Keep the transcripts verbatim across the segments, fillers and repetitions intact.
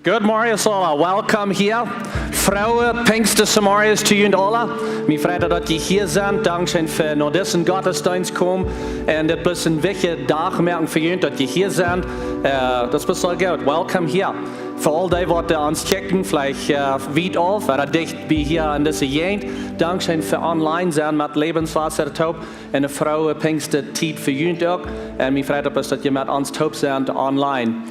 Good morning, aula. Welcome hia. Frooe Pinjsten, Samarias to junt aula. Mie freit daut jie hia sent. Dankscheen fa no disen Gottesdeenst komen. Un dit es een wichtja Dach moaken fa junt daut jie hia sent. Äh, daut es best goot. Welcome hia. Fa aul dee waut, äh, ons kjikjen, veleicht, äh, wiet auf, ooda dicht bie hia en dise Jäajent. Dankscheen fa online sennen met Lebenswasser toop. Un eene frooe Pinjstentiet fa junt uk. Un mie freit daut best daut jie met ons toop sent online.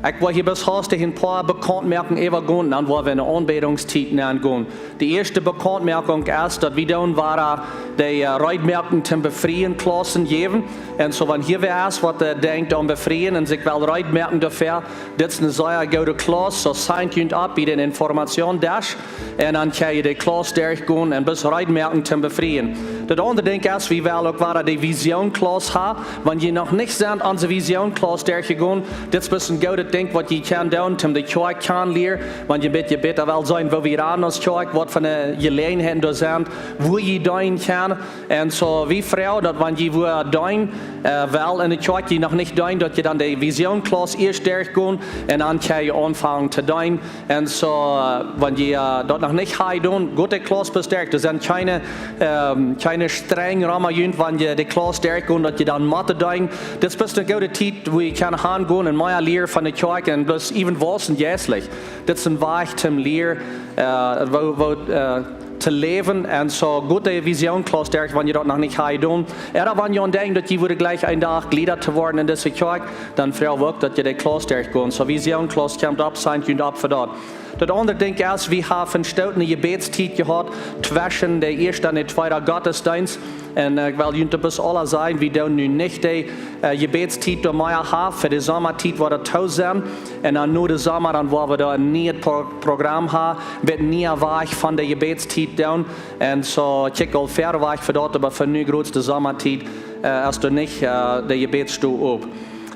Ekj well hia best hastich een poa Bekauntmoakungen äwagonen, dan woa wie en de Aunbädungstiet nengonen. De ieeschte Bekauntmoakung es daut wie dan woaren de, äh, Reedmoakung toom Befrieen Klaussen jäwen. Un soo, wan hia wäa es waut, äh, denkjt aun Befrieen un sikj well reedmoaken doafäa, dit es eene sea goode Klauss, soo signt junt opp bie dän Informationsdesk. Un dan kjenn jie de Klauss derchgonen un best reedmoaken toom Befrieen. Daut aundre Dinkj es, wie wellen uk wada de Vision Klauss haben. Wan jie noch nich sent aun de Vision Klauss derchjegonen, dit es best een goodet Dinkj waut jie kjennen doonen, toom de Kjoakj kjanen lieren. Wan jie een bät bäta wellen seenen woo wie ranen aus Kjoakj, waut fa Jeläajenheiten doa sent, woo jie deenen kjennen. Un soo, wie froagen daut wan jie wua deenen, äh, wellen en de Kjoakj, jie noch nich deenen, daut jie dan de Vision Klauss ieescht derchgonen un dan kjenn jie aunfangen to deenen. Un soo, äh, wan jie, äh, daut noch nich haben jedonen, goot, de Klauss best derch. Doa sent kjeene, ähm, kjeene strenj Roma junt, wan jie de Klauss derchgonen, daut jie dan motten deenen. Dit es best eene goode Tiet, wua jie kjennen hangonen un mea lieren von de Kjoakj un bloos even waussen jeistlich. Dit es een Wajch toom lieren, äh, woo, woo, äh, to läwen. Un soo, goot, de Vision Klauss derch, wan jie daut noch nich haben jedonen. Ooda wan jie aun denkjen daut jie wudden jlikj een Dach Jlieda to woaren en dise Kjoakj, dan froagen wie uk daut jie de Klauss derchgonen. Soo, Vision Klauss kjemt opp, signt junt opp fa daut. Daut aundre Dinkj es, wie haben eene stootne Jebädstiet jehaut tweschen de ieeschte un de tweede Gottesdeenst. Un, äh, ekj well junt best aula sajen, wie doonen nu nich de, äh, Jebädstiet doa mea haben, fa de Somatiet woat daut too sennen. Un dan no de Soma, dan woa wie doa een nieet Pro-, Program haben, met een nieen Wajch von de Jebädstiet doonen. Un soo, kjikj aul wieda wajch fa daut, oba fa nu, jrod de Somatiet, äh, es doa nich, äh, de Jebädstow op.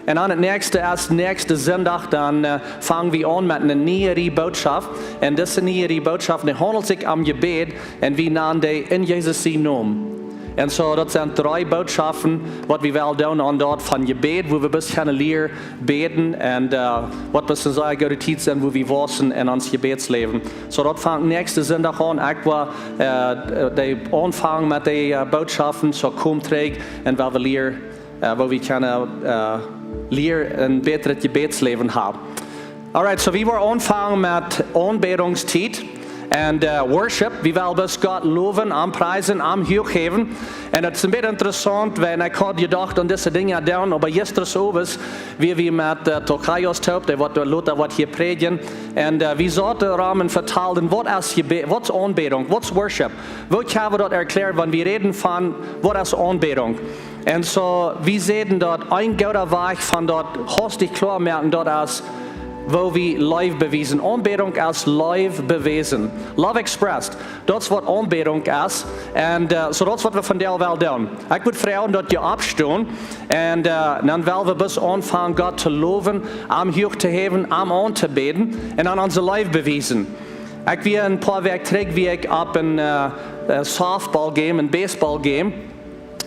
Un dan daut näakjste es, näakjsten Sindach, dan, äh, fang wie aun met eene niee Botschaft. Un dise niee Botschaft, dee haundelt sikj om Jebäd, un wie nanen dee en Jesus sienen Nomen. Un soo, daut sent dree Botschaften, waut wie wellen doonen aun daut von Jebäd, wua wie best kjennen lieren bäden, un, äh, waut best eene sea goode Tiet sennen, wua wie waussen en ons Jebädsläwen. Soo, daut fangt näakjsten Sindach aun. Ekj woa, äh, de Aunfank met de, äh, Botschaften, soo, kom trigj un wie wellen lieren, äh, woo wie kjennen, äh, lieren een bätret Jebädsläwen haben. Alright, soo wie woaren aunfangen met Aunbädungstiet un, äh, Worship. Wie wellen best Gott lowen, am priesen, am huach häwen. Un daut es een bät interessaunt, wiels ekj haud jedocht aun dise Dinja doonen, oba jistren owes wia wie met, äh, Tocayo toop, dee woat doa lota woat hia prädjen. Un, äh, wie sauten doa rom un vetalden, waut es Jebäd, waut es Aunbädunk, waut es Worship? Woo kjenn wie daut erkjläaren, wan wie räden von, waut es Aunbädunk? Un soo, wie säden daut een gooda Wajch von daut hastich kloa moaken, daut es, woo wie Leew bewiesen. Aunbädunk es Leew bewiesen. Love expressed. Daut es waut Aunbädunk es. Un, äh, soo daut es waut wie vondoag wellen doonen. Ekj wudd froagen daut jie oppstonen. Un, äh, dan wellen wie best aunfangen Gott to lowen, am huach to häwen, am auntoobäden un dan onse Leew bewiesen. Ekj wia een poa Wäakj trigj, wia ekj opp een, äh, äh, Softball Game, een Baseball Game.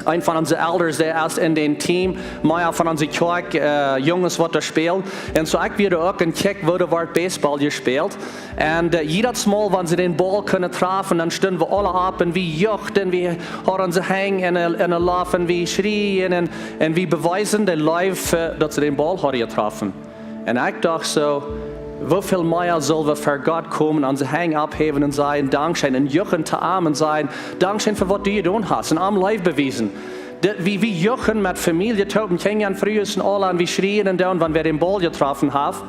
Een von onse Elders, dee es en daut Team, mea von onse Kjoakj, äh, Junges waut doa spälen. Un soo ekj wia doa uk un kjikj woo doa woat Baseball jespält. Un, äh, jiedet Mol, wan see dän Baul kunnen trafen, dan stunden wie aula opp un wie juchten, wie hauden onse Henj en de, en de Loft un wie schrieen un, un wie bewiesen de Leew, äh, daut see dän Baul hauden jetroffen. Un ekj docht soo, woo väl mea sell wie ver Gott komen, onse Henj opphäwen un sajen, Dankscheen, un juchen to am un sajen, Dankscheen fa waut du jedonen hast, un am Leew bewiesen. Daut, wie, wie juchen met Famielje toop, Kjinja un Frues un aula, un wie schrieen un doonen, wan wäa dän Baul jetroffen haft.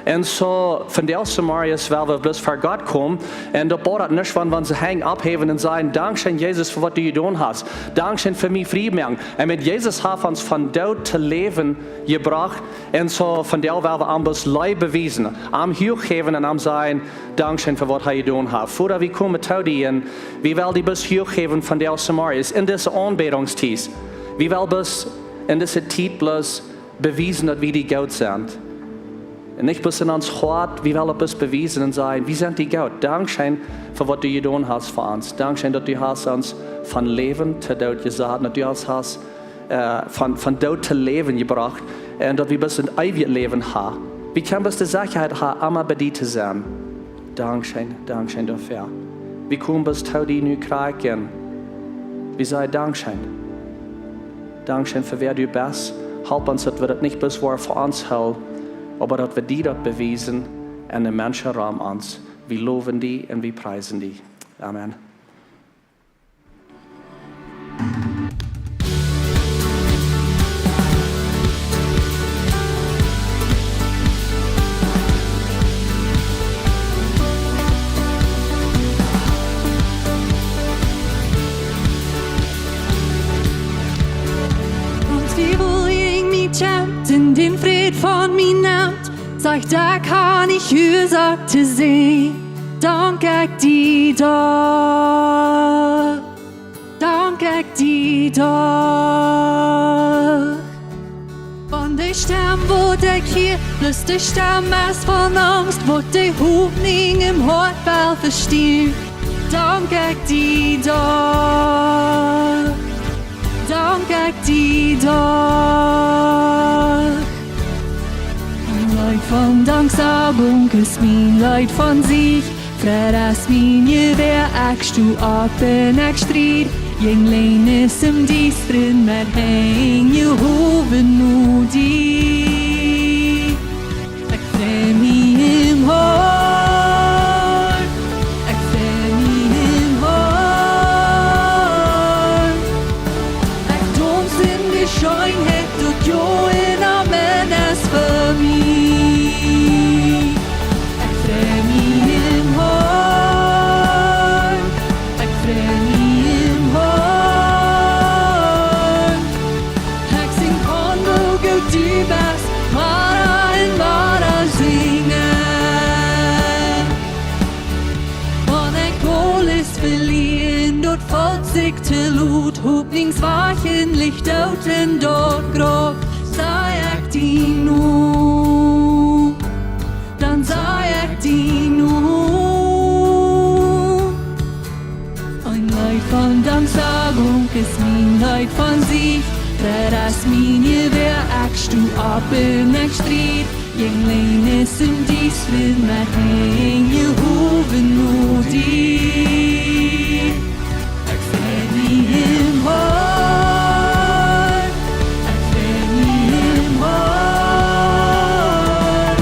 Un soo, vondoag, Samarias, wellen wie best ver Gott komen, un daut bediet nuscht, wan wie onse Henj opphäwen un sajen, Dankscheen, Jesus, fa waut du jedonen hast. Dankscheen fa mie frie moaken. Un met Jesus haft ons von Doot to Läwen jebrocht. Un soo, vondoag wellen wie am best Leew bewiesen, am huach häwen un am sajen, Dankscheen fa waut hee jedonen haft. Voda wie komen to die un wie wellen die best huach häwen vondoag, Samarias, en dise Aunbädungstiet. Wie wellen best en dise Tiet bloos bewiesen, daut wie die goot sent. Un nich bloos en ons Hoat, wie wellen best bewiesen un sajen, wie sent die goot. Dankscheen fa waut du jedonen hast fa ons. Dankscheen daut du hast ons von Läwen to Doot jesat, daut du ons hast äh, von, von Doot to Läwen jebrocht un daut wie best een eewjet Läwen haben. Wie kjennen bloos de Sechaheit haben, emma bie die to sennen. Dankscheen, dankscheen doafäa. Wie komen bloos to die nu krakjt. Wie sajen dankscheen. Dankscheen fa wäa du best. Halp ons, daut wie daut nich bloos fa ons hoolen, oba daut wie die daut bewiesen un de Menschen rom ons. Wie lowen die un wie priesen die. Amen. Aus Twiewel en mie kjemt un dän Fräd von mie nemt, sajcht, doa ha ekj nich Uasoak to sennen. Dank ekj die doch. Dank ekj die doch. Von de Stemm, waut ekj hia, bloos de Stemm es von Angst, waut de Hopninj em Hoat well vestellen. Dank ekj die doch. Dank ekj die doch. Mien Leet von Danksagunk es mien Leet von Siech. Fräd es mien Jewäa, ekj sto opp un ekj stried. Jäajen Läajes em Diestren met Henj jehowen no die. Ekj frei mie em Hoat. Ekj frei mie em Hoat. Ekj daunz en de Scheenheit, daut jo en Amen es fa mie. Ekj frei mie em Hoat. Ekj frei mie em Hoat. Ekj sinj von woo goot du best, wada un wada sinjen. Wan ekj aules velia, daut felt sikj too lot, Hopninj es wajch un licht doot en daut Grauf, saj ekj die nu. Dan saj ekj die nu. Een Leet von Danksagunk es mien Leet von Siech. Fräd es mien Jewäa, ekj sto opp un ekj stried. Jäajen Läajes em Diestren met Henj jehowen no die. Ekj frei mie em Hoat. Ekj frei mie em Hoat.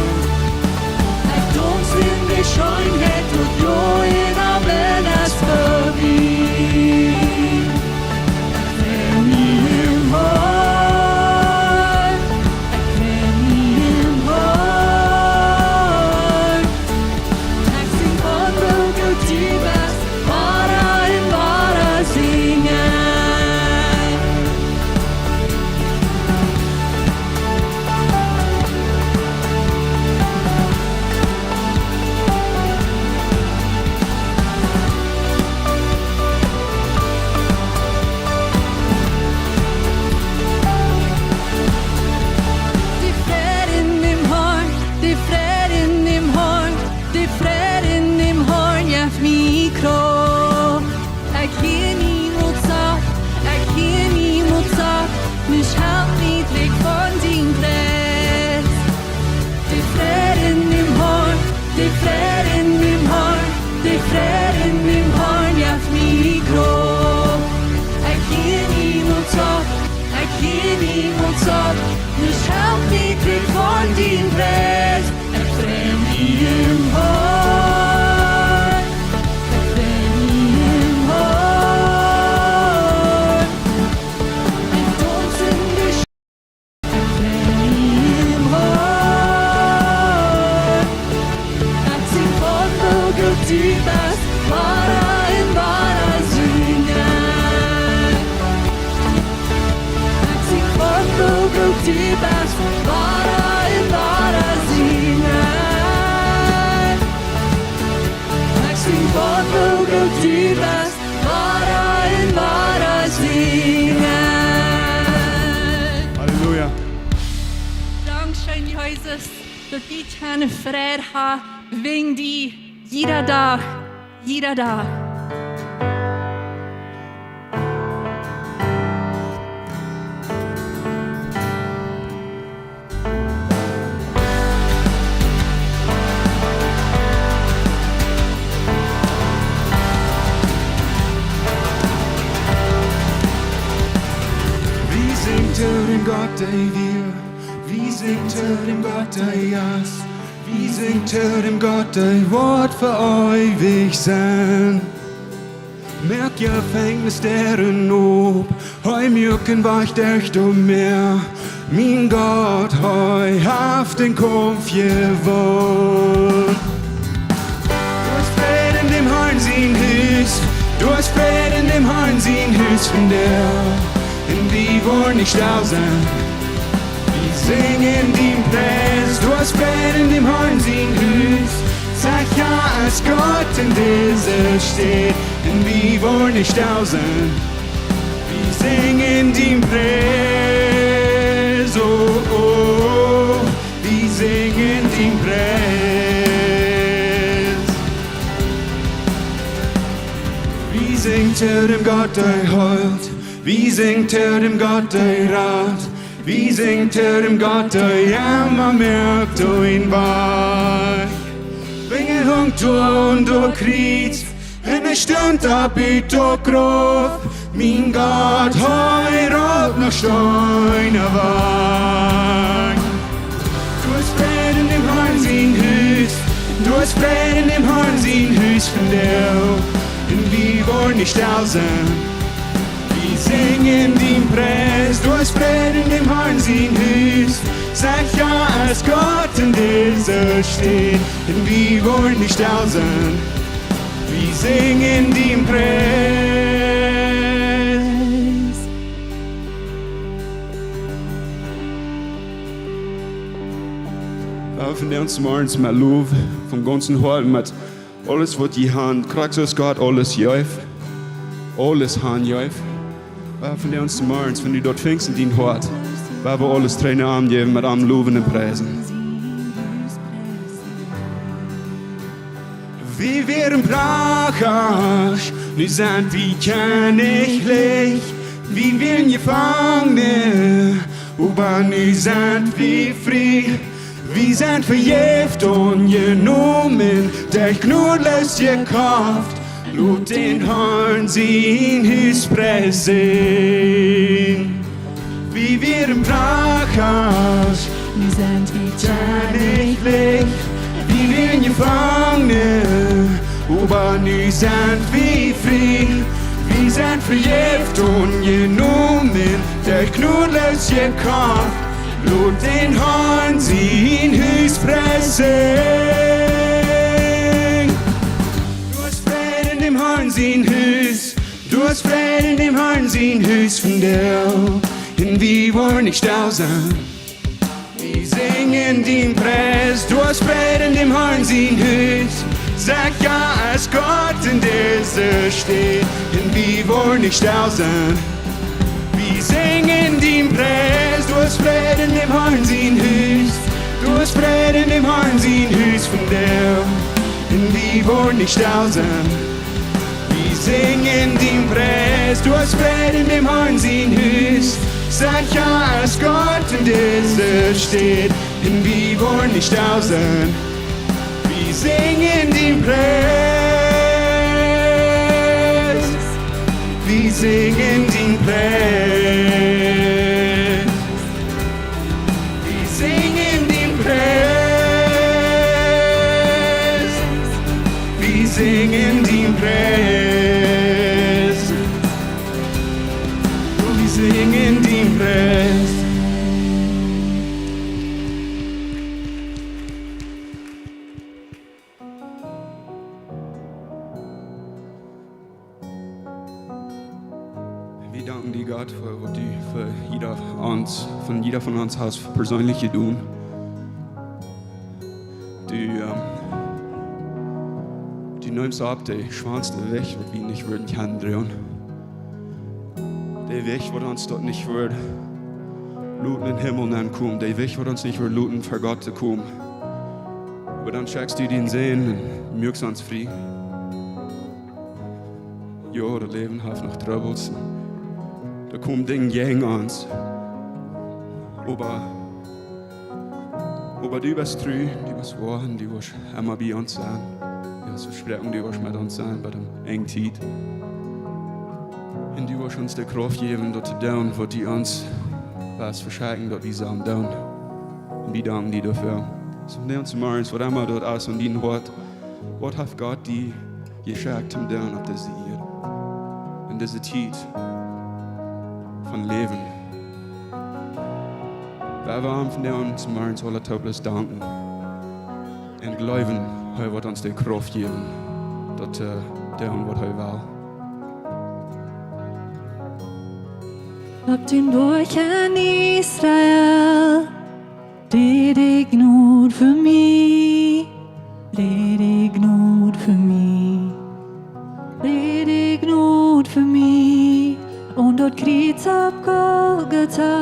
Ekj daunz en de Scheenheit, daut jo en Amen es fa mie. Ekj frei mie em Hoat. Ekj frei mie em Hoat. Ekj sinj von woo goot du best, wada un wada sinjen. De Fräd en däm Harn, de Fräd en däm Harn, de Fräd en däm Harn jeft mie Krauft. Ekj hia niemols opp, ekj hia niemols opp, nuscht helt mie trigj von dien Fräd. De Fräd en däm Harn, de Fräd en däm Harn, de Fräd en däm Harn jeft mie Krauft. Ekj hia niemols opp, ekj hia niemols opp, nuscht helt mie trigj von dien Fräd. Ekj frei mie em Hoat, ekj frei mie em Hoat. Ekj daunz en de Ekj frei mie em Hoat. Ekj sinj von woo goot du best, wada un wada sinjen. Ekj sinj von woo goot du best, wada un wada sinjen. Ekj sinj von woo goot du best, wada un wada sinjen. Halleluja. Dankscheen, Jesus, daut wie kjennen Fräd haben wäajen die, jieda Dach, jieda Dach. Too däm Gott, dee wia, wie sinjen too däm Gott, dee es, wie sinjen too däm Gott, dee woat fa eewich sennen. Moakt Jefenkjnisdäaren op, hee muak een Wajch derch daut Mäa. Mien Gott, hee haft dän Kaumf jewonn. Doa es Fräd en däm Harn sien Hus, doa es Fräd en däm Harn sien Hus vondoag. Un wie woaren nich stell sennen. Wie sinjen dän Pries, doa es Fräd en däm Harn sien Hus. Secha es Gott en dise Staut, un wie woaren nich stell sennen. Wie sinjen dän Pries, oh, oh, oh. Wie sinjen dän Pries. Wie sinjen too däm Gott, dee heelt. Wie sinjen too däm Gott, dee rat. Wie sinjen too däm Gott, dee emma moakt een Wajch. Wiels hee hunk doa aun daut Kjriez, un hee stunt opp ut daut Grauf. Mien Gott, hee roopt noch Steena wajch. Doa es Fräd en däm Harn sien Hus, doa es Fräd en däm Harn sien Hus vondoag. Un wie woaren nich stell sennen. Wie sinjen dän Pries, doa es Fräd en däm Harn sien Hus. Secha es Gott en dise Staut, un wie woaren nich stell sennen. Wie sinjen dän Pries. Wie vernämen ons morjens met Low, von gaunzem Hoat, met aules waut wie haben, krakjt soo aus Gott aules jeft, aules han jeft. Wie vernämen ons morjens, wan du daut fungst en dien Hoat, wie woaren aules trigj aun am jäwen met am lowen un priesen. Wie wieren Prachasch, nu sent wie kjennichlich. Wie wieren Jefangne, oba nu sent wie frie. Wie sent vejäft aunjenomen, derch Jnod jekoft. Lot dän Harn sien Hus priesen. Wie wieren Prachasch, nu sent wie kjennichlich. Wie wieren Jefangne, oba nu sent wie frie. Wie sent vejäft aunjenomen, derch Jnod jekoft. Lot dän Harn sien Hus priesen. Doa es Fräd en däm Harn sien Hus, doa es Fräd en däm Harn sien Hus vondoag. Un wie woaren nich stell sennen. Wie sinjen dän Pries, doa es Fräd en däm Harn sien Hus. Secha es Gott en dise Staut, un wie woaren nich stell sennen. Wie sinjen dän Pries, doa es Fräd en däm Harn sien Hus. Doa es Fräd en däm Harn sien Hus vondoag. Un wie woaren nich stell sennen. Wie sinjen dän Pries, doa es Fräd en däm Harn sien Hus. Secha es Gott en dise Staut, un wie woaren nich stell sennen. Wie sinjen dän Pries. Wie sinjen dän Pries. Wie sinjen dän Pries. Wie sinjen dän Pries. Wie sinjen dän Pries. Wie danken die, Gott, fa waut du fa jieda ons, von jieda von ons hast persönlich jedonen. Du, ähm, du neemst opp dän schwoasten Wajch, waut wie nich wudden kjennen droagen. Dän Wajch, waut ons doa nich wudd loten em Himmel aunkomen. Dän Wajch, waut ons nich wudd loten ver Gott to komen. Oba dan schekjst du dän Sän un moakst ons frie. Jo, daut Läwen haft noch Trubbels. Doa komen Dinja jäajen ons. Oba, oba du best tru, du best woa, un du woascht emma bie ons sennen. Du hast vesproaken, du woascht met ons sennen bat de Enjtiet. Un du woascht ons de Krauft jäwen, daut to doonen, waut du ons Daut es veschekjen, daut wie sellen doonen. Un wie danken die doafäa. Soo, vondoag zemorjes, waut emma daut es aun dien Hoat, waut haft Gott die jeschekjt toom doonen opp dise Ieed, en dise Tiet von Läwen? Wie wellen vondoag zemorjes aula toop bloos danken un jleewen, hee woat ons de Krauft jäwen, daut to doonen, waut hee well. Opp dän Boajch en Israel, räd de Jnod fa mie, räd de Jnod fa mie, räd de Jnod fa mie. Aun daut Kjriez opp Golgota,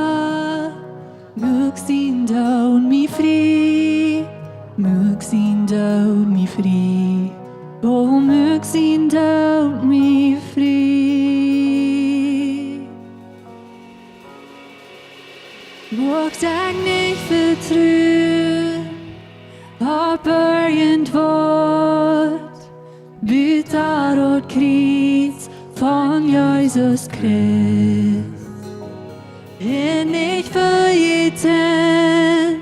muak sien Doot mie frie, muak sien Doot mie frie, o, muak sien Doot mie frie. Mucht ekj nich vetruen opp irjent waut buta daut Kjriez von Jesus Christus. Un nich vejäten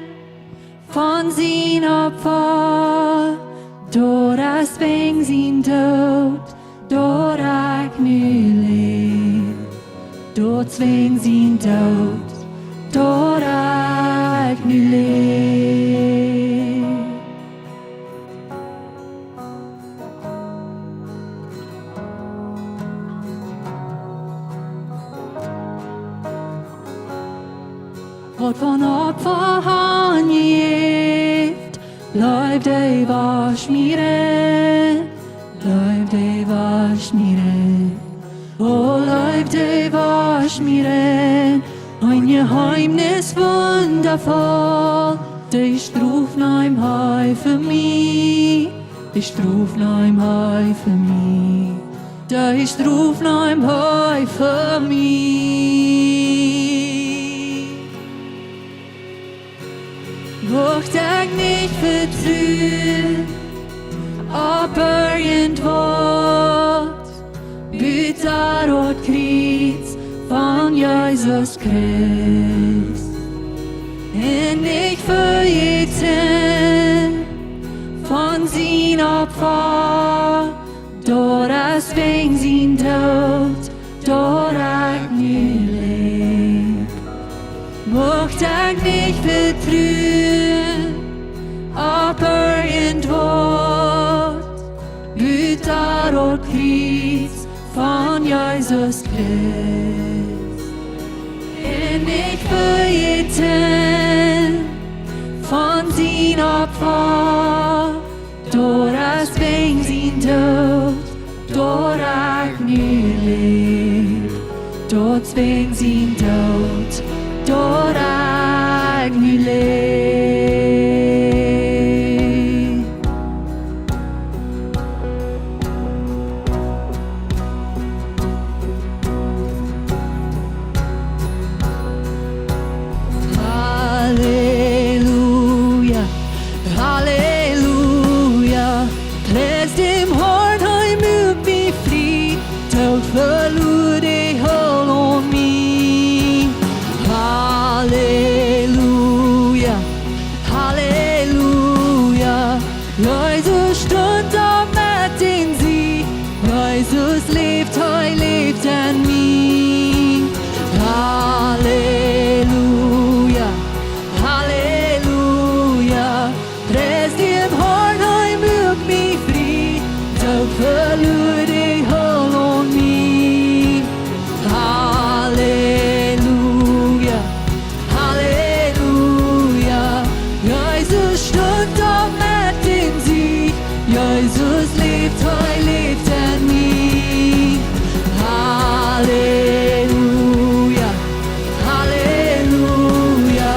von sien Opfa, daut es wäajen sien Doot daut ekj nu läw. Daut es wäajen sien Doot daut ekj nu läw. Waut von Opfa han jejäft, Leew, dee wasch mie rein, Leew, dee wasch mie rein, o, Leew, dee wasch mie rein. Een Jeheemnis wundafoll, dee Strof neem hee fa mie, dee Strof neem hee fa mie, dee Strof neem hee fa mie. Mucht ekj nich vetruen opp irjent waut buta daut Kjriez von Jesus Christus. Un nich vejäten von sien Opfa, daut es wäajen sien Doot daut ekj nu läw. Mucht ekj nich vetruen opp irjent waut buta daut Kjriez von Jesus Christus. Un nich vejäten von sien Opfa, daut es wäajen sien Doot daut ekj nu läw. Daut es wäajen sien Doot daut ekj nu läw. Halleluja, Halleluja. Pries däm Harn, hee muak mie frie, Doot veloa de Hool aun mie. Halleluja, Halleluja. Jesus stunt opp met dän Siech, Jesus läft, hee läft en mie. Halleluja, Halleluja. Pries däm Harn, hee muak mie frie, Doot veloa de Hool aun mie. Halleluja, Halleluja. Jesus stunt opp met dän Siech, Jesus läft, hee läft en mie. Halleluja, Halleluja.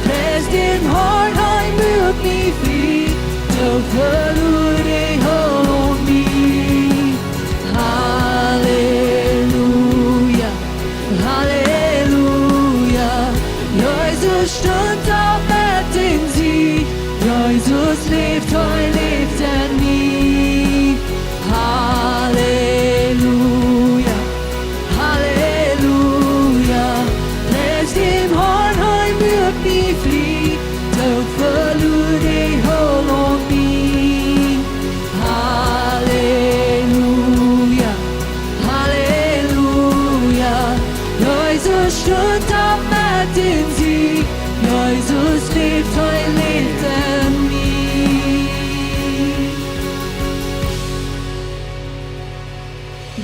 Pries däm Harn, hee muak mie frie, Doot veloa de Hool aun mie. Halleluja, Halleluja. Jesus stunt opp met dän Siech, Jesus läft, hee läft en mie. Halleluja, Halleluja. Pries däm Harn, Jesus läft, hee läft en mie.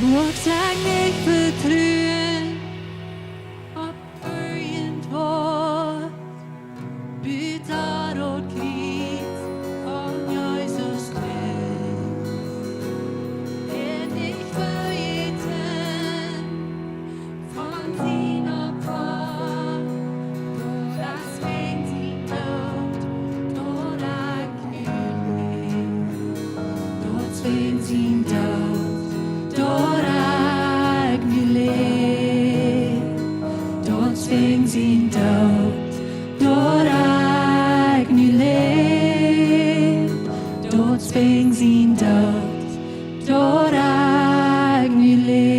Woat ekj nich vetruen opp irjentwaut, buta daut Kjriez von Jesus Christus. Un ekj weet, von sien Opfa, daut es wäajen sien Doot, daut ekj nu läw. Daut es wäajen sien Doot, daut ekj nu läw. Daut es wäajen sien Doot, daut ekj nu läw. Daut es wäajen sien Doot, daut ekj nu läw.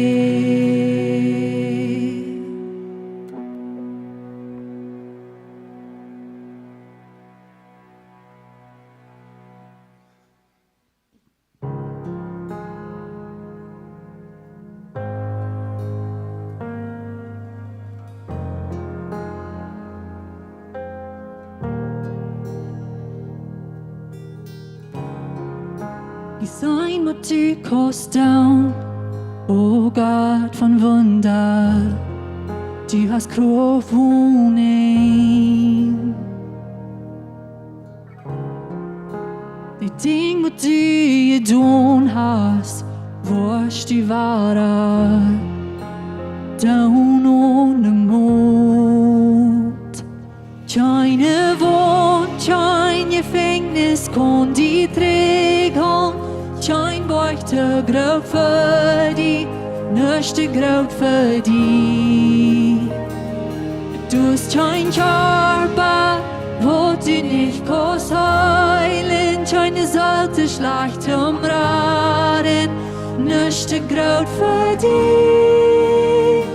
Ekj sie waut du kaust doonen, o Gott von Wunda, du hast Krauft onen Enj. De Dinj waut du jedonen hast, woascht du wada doonen onen Mot. Kjeene Waunt, kjeen Jefenkjnis kaun die trigjhoolen, kjeen Boajch too groot fa die, nuscht too groot fa die. Du hast kjeen Kjarpa, waut du nich kaust heelen, kjeene Seel too schlajcht toom raden, nuscht too groot fa die.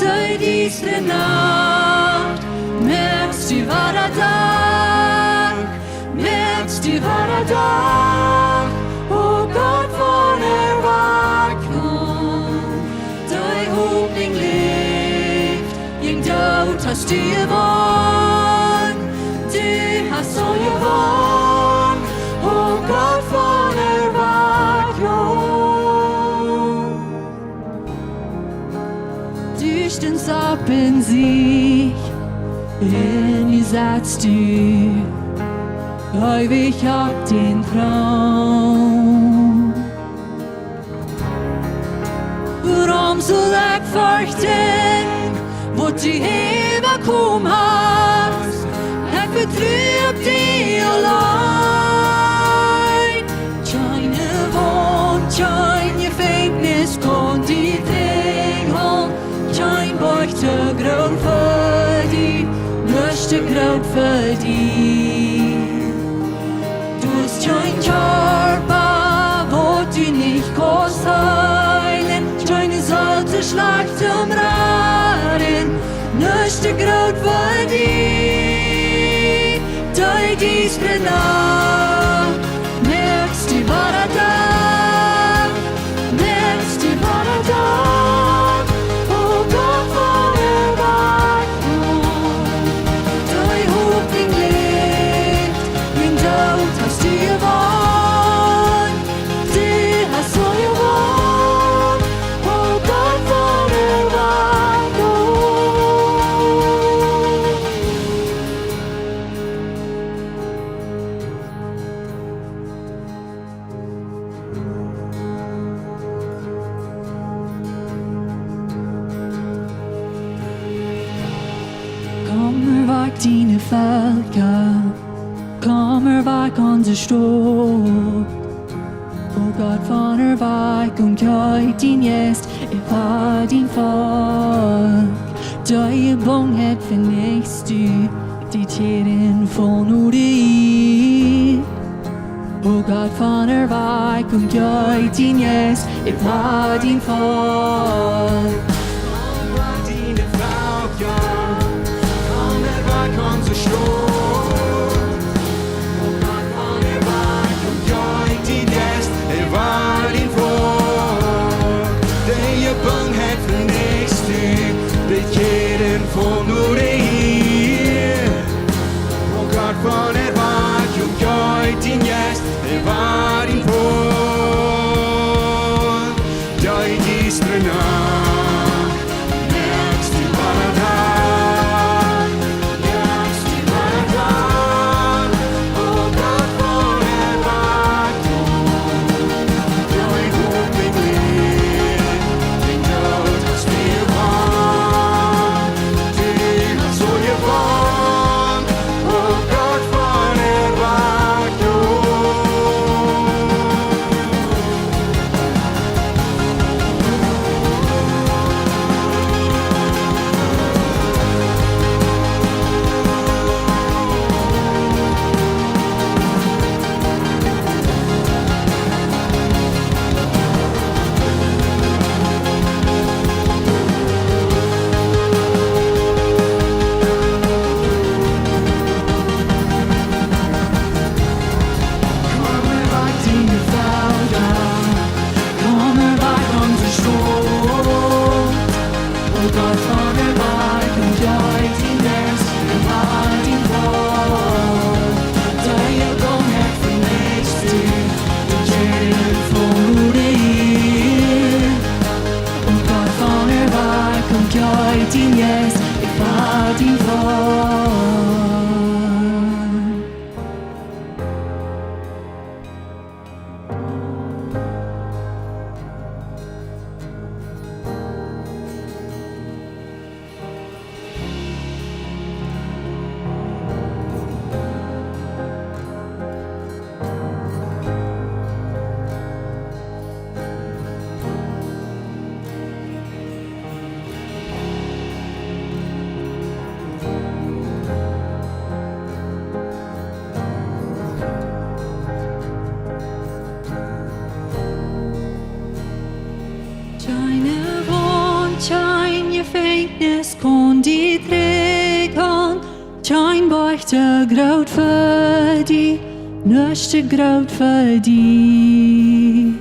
De diestre Nacht moakst du wada Dach, moakst du wada Dach, o Gott von Erwakjunk. De Hopninj läft, dän Doot hast du jewonnen, du hast aul jewonnen, o Gott von Erwakjunk. Du stuntst opp un sittst, un nu sittst du eewich opp dän Troon. Wuarom saul ekj ferchten, waut du äwakomen hast? Ekj vetru opp die auleen. Kjeene Waunt, kjeen Jefenkjnis kaun die trigjhoolen, kjeen Boajch too groot fa die, nuscht too groot fa die. Du hast kjeen Kjarpa, waut du nich kaust heelen, kjeene Seel too schlajcht toom raden, nuscht too groot fa die. De diestre Nacht moakst du wada Dach, moakst du wada Dach, o Gott von Erwakjunk. De Hopninj läft, dän Doot hast du jewonnen, du hast aul jewonnen, o Gott von Erwakjunk. Komm, erwaak diene Velkja, komm, erwaak onse Staut. O Gott von Erwakjunk, jeef dien Jeist äwa dien Volkj. De Jebungenheit venichtst du, de Kjäden von de Ieed. O Gott von Erwakjunk, jeef dien Jeist äwa dien Volkj. Komm, erwaak diene Velkja, komm, erwaak onse Staut. O Gott von Erwakjunk, jeef dien Jeist äwa dien Volkj. De Jebungenheit venichtst du, de Kjäden von de Ieed. Kjeen Boajch too groot fa die, nuscht too groot fa die.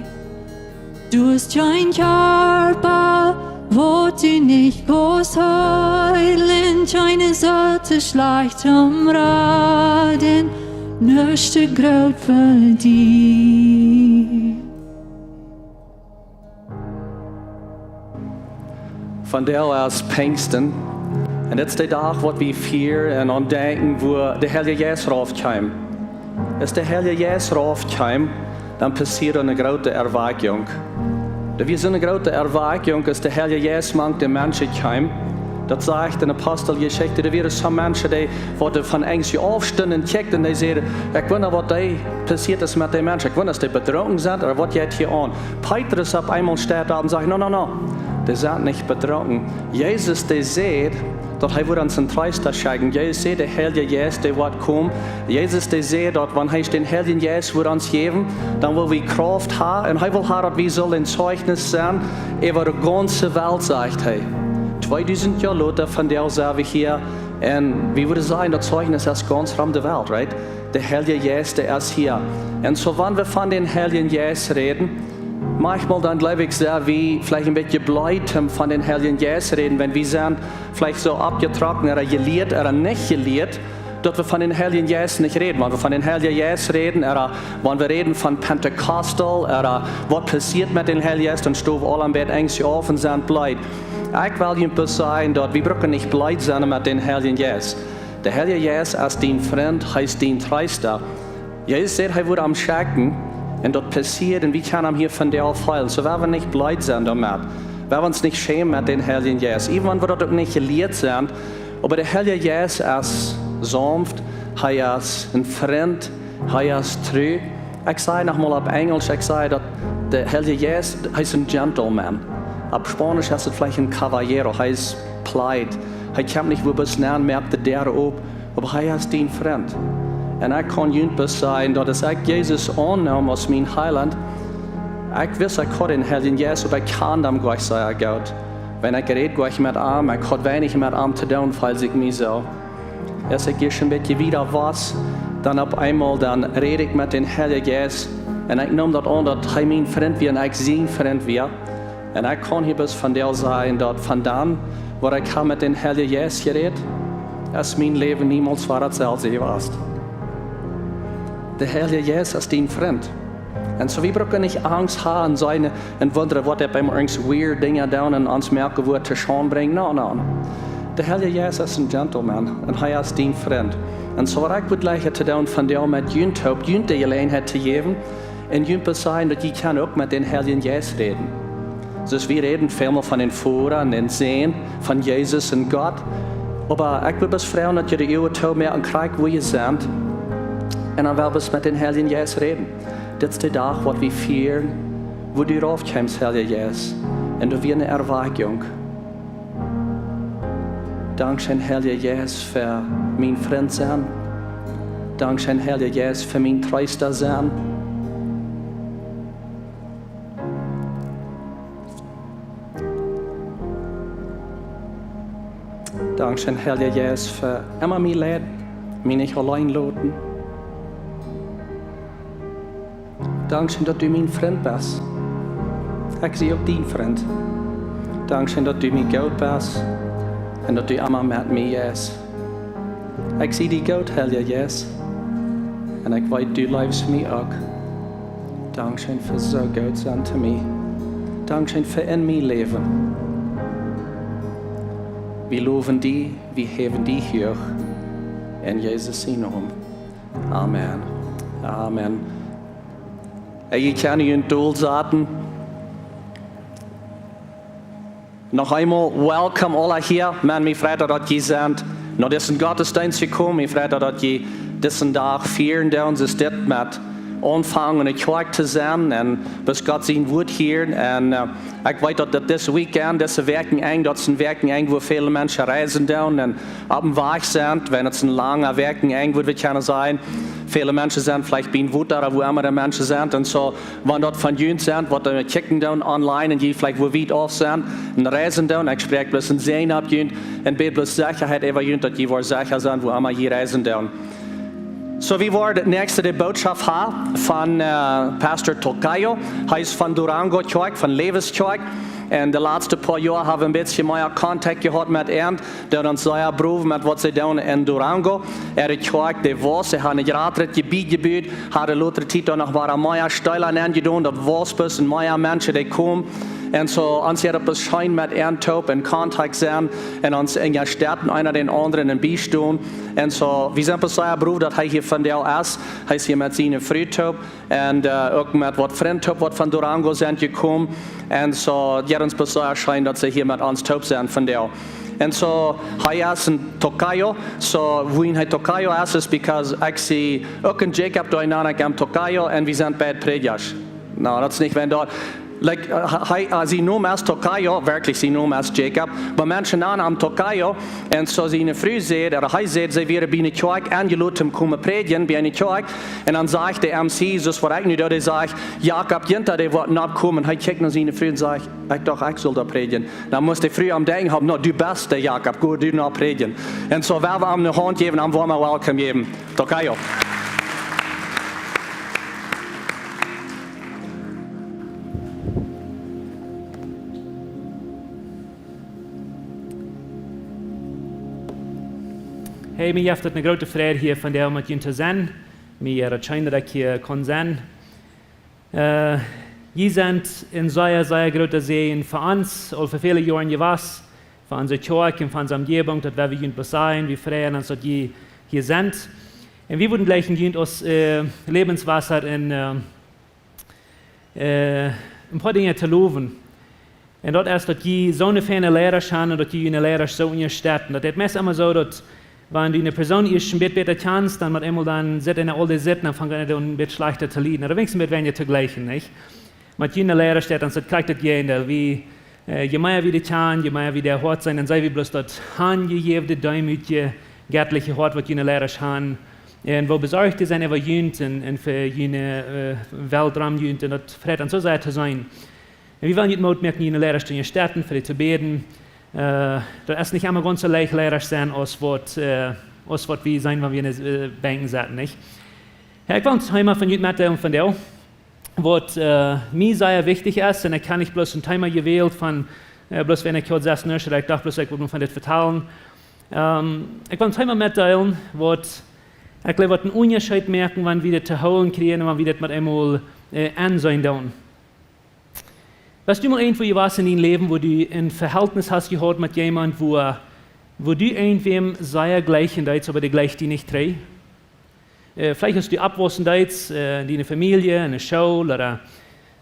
Du hast kjeen Kjarpa, waut du nich kaust heelen, kjeene Sach too schlajcht om raden, nuscht too groot fa die. Vondoag es Pinjsten. Un dit es de Dach waut wie fieren un aun denkjen, wua de Heilje Jeist rauf kjeem. Aus de Heilje Jeist rauf kjeem, dan passieed eene groote Erwakjunk. Daut wia soone groote Erwakjunk, aus de Heilje Jeist mank de Menschen kjeem. Daut sajcht en Aposteljeschicht, doa wieren soone Menschen, dee, waut doa von Enjst aufstunden un kjikjten, dee säden: "Ekj wunda, waut hia passieet es met dee Menschen. Ekj wunda, aus dee bedrunken sent, ooda waut jeit hia aun?" Petrus opp eemol steit opp un sajcht: "No, no, no, dee sent nich bedrunken." Jesus, dee säd, daut hee wudd ons een Treesta schekjen. Jesus säd, de Heilje Jeist, dee woat komen. Jesus, dee säd, daut wan hee dän Heiljen Jeist wudd ons jäwen, dan wudd wie Krauft haben. Un hee well haben, daut wie sellen een Zeichnis sennen äwa de gaunze Welt, sajcht hee. Tweedusent Joa lota vondoag sent wie hia. Un wie wudden sajen, daut Zeichnis es gaunz rom de Welt, right? De Heilje Jeist, dee es hia. Un soo, wan wie von dän Heiljen Jeist räden, maunchmol dan jleew ekj, sent wie veleicht een bät bleed, om von dän Heiljen Jeist räden, wan wie sent veleicht soo oppjetrocken ooda jelieet ooda nich jelieet, daut wie von dän Heiljen Jeist nich räden. Wan wie von dän Heiljen Jeist räden, ooda wan wie räden von Pentekostal, ooda waut passieet met dän Heiljen Jeist, dan stonen wie aule een bät Enjst auf un sent bleed. Ekj well junt bloos sajen, daut wie brucken nich bleed sennen met dän Heiljen Jeist. De Heilje Jeist es dien Frint, hee es dien Treesta. Jesus säd, hee wudd am schekjen, un daut passieed, un wie kjennen am hia vondoag feelen. Soo, wie woaren nich bleed sennen doamet. Wie woaren ons nich schämen met dän Heiljen Jeist. Iewen wan wie daut uk nich jelieet sent, oba de Heilje Jeist es saunft, hee es een Frint, hee es tru. Ekj saj nochmol opp Enjlisch, ekj saj, daut de Heilje Jeist, hee es een gentleman. Opp Spaunisch es et veleicht een caballero, hee es polite. Hee kjemt nich wua bes nenn, moakt de Däa op, oba hee es dien Frint. Un ekj kaun junt bloos sajen, daut aus ekj Jesus aunneem aus mien Heilaunt, ekj wist, ekj haud dän Heiljen Jeist, oba ekj kjand am goanich sea goot. Wan ekj räd goanich met am, ekj haud weinich met am to doonen, feeld ekj mie soo. Aus ekj ieescht een bät wieda wia, dan opp eemol, dan räd ekj met dän Heiljen Jeist. Un ekj neem daut aun, daut hee mien Frint wia un ekj sien Frint wia. Un ekj kaun hia bloos vondoag sajen, daut von dan, waut ekj hab met dän Heiljen Jeist jerät, es mien Läwen niemols wada daut selwje jewast. De Heilje Jeist es dien Frint. Un soo, wie brucken nich Angst haben un sennen un wundren, waut hee bie ons weird Dinja deit un ons moakt, wua to Schaund brinjen. No, no. De Heilje Jeist es een gentleman un hee es dien Frint. Un soo, waut ekj wudd jleichen to doonen vondoag, met junt toop, junt de Jeläajenheit to jäwen, un junt bloos sajen, daut jie kjennen uk met dän Heiljen Jeist räden. Soo, wie räden väl von dän Voda un dän Sän, von Jesus un Gott. Oba ekj wudd bloos froagen, daut jie de Uagen toomoaken, krakjt wua jie sent. Un dan well wie met dän Heiljen Jeist räden. Dit es de Dach, waut wie fieren, wua du rauf kjeemst, Heilja Jeist. Un doa wia eene Erwakjunk. Dankscheen, Heilja Jeist, fa mien Frint sennen. Dankscheen, Heilja Jeist, fa mien Treesta sennen. Dankscheen, Heilja Jeist, fa emma mie leiden, mie nich auleen loten. Dankscheen, daut du mien Frint best. Ekj sie uk dien Frint. Dankscheen, daut du mie goot best un daut du emma met mie jeist. Ekj sie die goot, Heilja Jeist. Un ekj weet, du leefst mie uk. Dankscheen fa soo goot sennen to mie. Dankscheen fa en mien Läwen. Wie lowen die, wie häwen die huach. En Jesus sien Nomen. Amen. Amen. Ea jie kjennen junt dolsaten. Noch eemol, welcome aula hia. Maun, mie freit daut, daut jie sent no disen Gottesdeenst jekomen. Mie freit daut, daut jie disen Dach fieren doonen, soo aus dit met aunfangen enne Kjoakj to sennen un bloos Gott sien Wuat hieren. Un ekj weet daut, daut dit Weekend, dit Wäakjenenj, daut es een Wäakjenenj, wua väle Menschen reisen doonen un opp dän Wajch sent, wan daut een langa Wäakjenenj, wua wie kjennen sajen, väle Menschen sent veleicht biem Wota ooda wua emma de Menschen sent. Un soo, wan daut von junt sent, waut doa kjikjen doonen online un jie veleicht wua wiet auf sent un reisen doonen, ekj spräakj bloos een Säajen opp junt un bäd bloos Sechaheit äwa junt, daut jie woaren secha sennen, wua emma jie reisen doonen. Soo, wie woaren daut näakjste de Bootschoft han von Pastor Tocayo. Hee es von Durango Kjoakj, von Läwes Kjoakj. Un de latste poa Joa ha wie een bät mea Kontakt jehaut met an, doonen ons sea browen met waut see doonen en Durango. Äare Kjoakj, dee wauss, see han een jratret Jebied jebut, han de latste Tiet doa noch wada mea Steela nenjedonen, daut wauss bloos un mea Menschen, dee komen. Un soo, ons jeit daut scheen met an toop en Kontakt sennen un ons enjastetten eena dän aundren un biestonen. Un soo, wie sent bloos sea brow, daut hee hia vondoag es. Hee es hia met siene Fru toop un uk met waut Frind toop, waut von Durango sent jekomen. Un soo, jeit ons bloos sea scheen, daut see hia met ons toop sent vondoag. Un soo, hee es een Tocayo. Soo, wuarom hee Tocayo es, es because ekj sie uk een Jacob doa en, ekj am Tocayo un wie sent beid Prädjasch. No, daut es nich wan daut, like, sien Nomen es Tocayo, werkjlich sien Nomen es Jacob, oba Menschen nanen am Tocayo. Un soo siene Fru säd, ooda hee säd, see wieren bie eene Kjoakj enjelot toom komen prädjen, bie eene Kjoakj. Un dan sajcht de M C, soo aus waut ekj nu doo, dee sajcht: "Jacob, jinta, dee woat nopp komen." Hee kjikjt no siene Fru un sajcht: "Ekj docht, ekj sull doa prädjen." Dan must de Fru aum denkjen haben: "No, du best de Jacob, go du nopp prädjen." Un soo well wie am eene Haunt jäwen, am woam welcome jäwen. Tocayo. Hey, mie jeft daut eene groote Freid, hia vondoag met junt to sennen. Mie jeit daut scheen, daut ekj hia kaun sennen. Jie sent een sea, sea groota Säajen fa ons, aul fa väle Joaren jewast, fa onse Kjoakj un fa onse Omjäwunk, daut wie junt beseenen, wie freien ons, daut jie hia sent. Un wie wudden jleichen junt aus Läwenswota en een poa Dinja to lowen. Un daut es, daut jie soone feine Leidasch han un daut jie june Leidasch soo unjastetten. Daut es meist emma soo, daut wan du eene Persoon ieescht een bät bäta kjanst, dan met eemol dan sitt eena aul dee sitten, dan fangt eena aun een bät schlajchta to lieden. Ooda weens een bät weinja to jleichen, nich? Met june Leidasch, daut es daut krakjt daut Jäajendeel. Wie, je mea wie dee kjanen, je mea wie dee hoat seenen, dan seenen wie bloos daut hanjejäwne, deemootje, gettliche Hoat, waut june Leidasch han. Un woo besorcht dee sent äwa junt un fa june Welt rom junt. Un daut freit ons soo sea to seenen. Un wie wellen junt Moot moaken, june Leidasch to unjastetten, fa dee to bäden. Daut es nich emma gaunz soo leicht, Leidasch sennen, aus waut wie seenen, wan wie en de Benkj setten, nich? Ekj well een Teema von junt metdeelen vondoag, waut mie sea wichtich es, un ekj ha nich bloos een Teema jewält von bloos wan ekj haud sest nuscht, ekj docht bloos, ekj wull nu von dit vetalen. Ekj well een Teema metdeelen, waut ekj jleew, waut een Unjascheet moaken, wan wie dit to hoolen kjrieen un wan wie dit met eemol enseenen doonen. Best du mol irjentwua jewast en dien Läwen, wua du een Veheltnis hast jehaut met jemaunt, wua du irjentwäm sea jleichen deetst, oba dee jleicht die nich trigj? Veleicht aus du oppwaussen deetst, en diene Famielje, en de School, ooda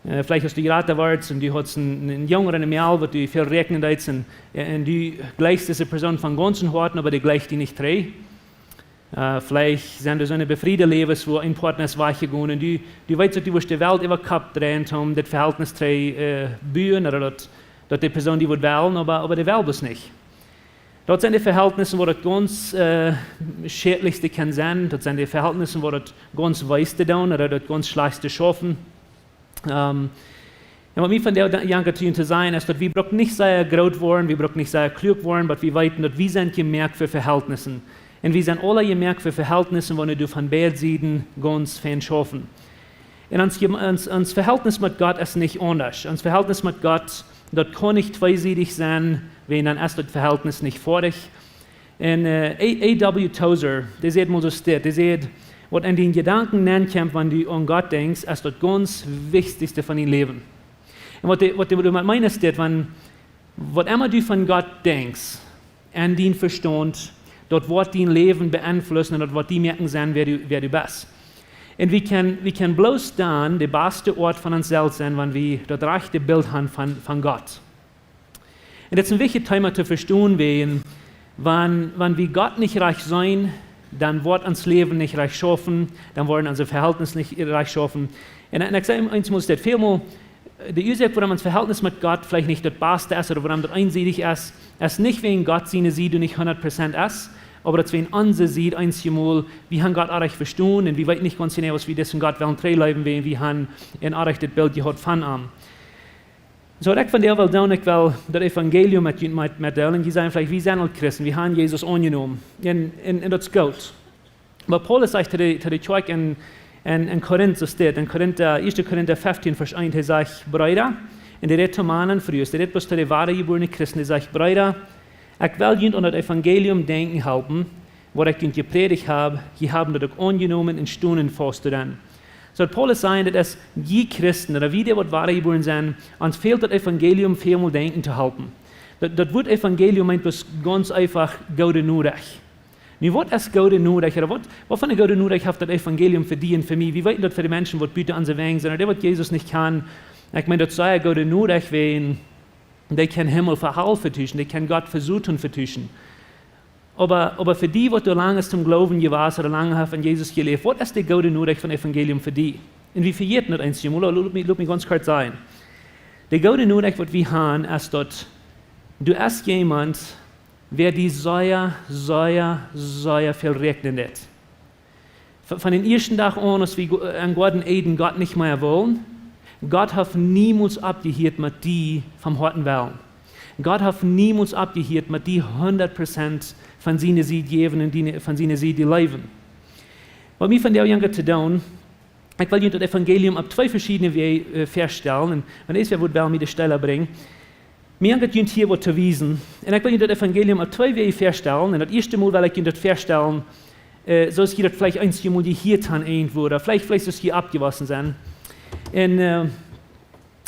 veleicht aus du jrata wordst un du haudst een Jung ooda eene Mejal, waut du väl räakjnen deetst, un du jleichst dise Persoon von gaunzem Hoaten, oba dee jleicht die nich trigj. Veleicht sent doa soone befriede Läwes, wua een Poatna es wajchjegonen un du weetst, daut du wurscht de Welt äwa Kopp dreien, om dit Veheltnis trigj to buen, ooda daut dee Persoon die wudd wellen, oba dee well bloos nich. Daut sent de Veheltnissen, wua daut gaunz schädlichste kaun sennen. Daut sent de Veheltnissen, wua daut gaunz wees deit doonen, ooda daut gaunz schlajchste schaufen. Un waut mie vondoag jankat to junt to sajen es, daut wie bruken nich sea groot woaren, wie bruken nich sea kluak woaren, oba wie weeten, daut wie sent jemoakt fa Veheltnissen. Un wie sent aula jemoakt fa Veheltnissen, wua wie doavon beid Sieden gaunz fein schaufen. Un ons Veheltnis met Gott es nich aundasch. Ons Veheltnis met Gott, daut kaun nich tweesiedich sennen, wiels dan es daut Veheltnis nich foadich. Un A W Tozer, dee säd mol soo, dee säd: "Waut en diene Jedanken nenkjemt, wan du aun Gott denkjst, es daut gaunz wichtichste von dien Läwen." Un waut dee doamet meent es dit: wan, waut emma du von Gott denkjst, en dien Vestaunt, daut woat dien Läwen beenflussen un daut woat die moaken sennen, wäa du best. Un wie kjennen bloos dan de baste Oat von ons selfst sennen, wan wie daut rajchte Bilt han von Gott. Un dit es een wichtjet Teema to vestonen, wiels wan wie Gott nich rajcht seenen, dan woat ons Läwen nich rajcht schaufen, dan woaren onse Vehältnisse nich rajcht schaufen. Un, un ekj saj eemol, daut väl mol, de Uasoak wuarom ons Vehältnis met Gott veleicht nich daut baste es, ooda wuarom daut eensiedich es, es nich wäajen Gott siene Sied nich hundat Prozent es, oba daut wäajen onse Sied eenjemol, wie han Gott oajch vestonen un wie weeten nich gaunz jeneiw, aus wie disen Gott wellen true läwen, wäajen wie han een oajchet Bilt jehaut von am. Soo, waut ekj vondoag well doonen, ekj well daut Evangelium met junt met, metdeelen. Jie sajen veleicht, wie sent aul Christen, wie han Jesus aunjenomen. Un, un, un daut es goot. Oba Paulus sajcht to de, to de Kjoakj en, en, en Korinth, soo steit, en Korinth, ieeschte Korinth feftieen, Varsch eent, hee sajcht: Breeda, un dee rät to Mana un Frues, dee rät bloos to de wadajebuarne Christen, dee sajcht: Breeda, ekj well junt aun daut Evangelium denkjen halpen, waut ekj junt jeprädicht hab, jie haben daut uk aunjenomen un stonen faust doaraun. Soo, waut Paulus sajcht, daut es, jie Christen, ooda wie, dee waut wadajebuaren sent, ons fält daut Evangelium väl mol denkjen to halpen. Daut, daut Wuat Evangelium meent bloos gaunz eefach goode Norecht. Nu, waut es goode Norecht? Ooda waut, waut fa eene goode Norecht haft daut Evangelium fa die un fa mie? Wie weeten daut fa de Menschen, waut buten onse Wenj sent, ooda dee, waut Jesus nich kjanen. Ekj meen, daut es goode Norecht, wäajen dee kjennen Himmel fa Hal vetuschen, dee kjennen Gott fa Soton vetuschen. Oba, oba fa dee, waut doa lang es toom Gloowen jewast ooda lang haft aun Jesus jeläft, waut es de goode Norecht von Evangelium fa dee? Un wie vejäten daut eenjemol, lot mie, lot mie gaunz kort sajen. De goode Norecht, waut wie han, es daut, du best jemaunt, wäa die sea, sea, sea väl räakjnen deit. V-, von dän ieeschten Dach aun, aus wie go-, em Goaden Eden Gott nich mea wullen, Gott haft niemols oppjehieet met die vom Hoaten wellen. Gott haft niemols oppjehieet met die hundat Prozent von siene Sied jäwen un die, von siene Sied die leewen. Waut mie vondoag jankat to doonen, ekj well junt daut Evangelium opp twee veschiedne Wäaj, äh, väastalen. Un, un eent wäa woat well mie de Städ brinjen. Mie jankat junt hia waut to wiesen. Un ekj well junt daut Evangelium opp twee Wäaj väastalen. Un daut ieeschte Mol well ekj junt daut väastalen, äh, soo aus jie daut veleicht eenjemol jehieet han irjentwua, ooda veleicht, veleicht soo aus jie oppjewossen sent. Un, äh,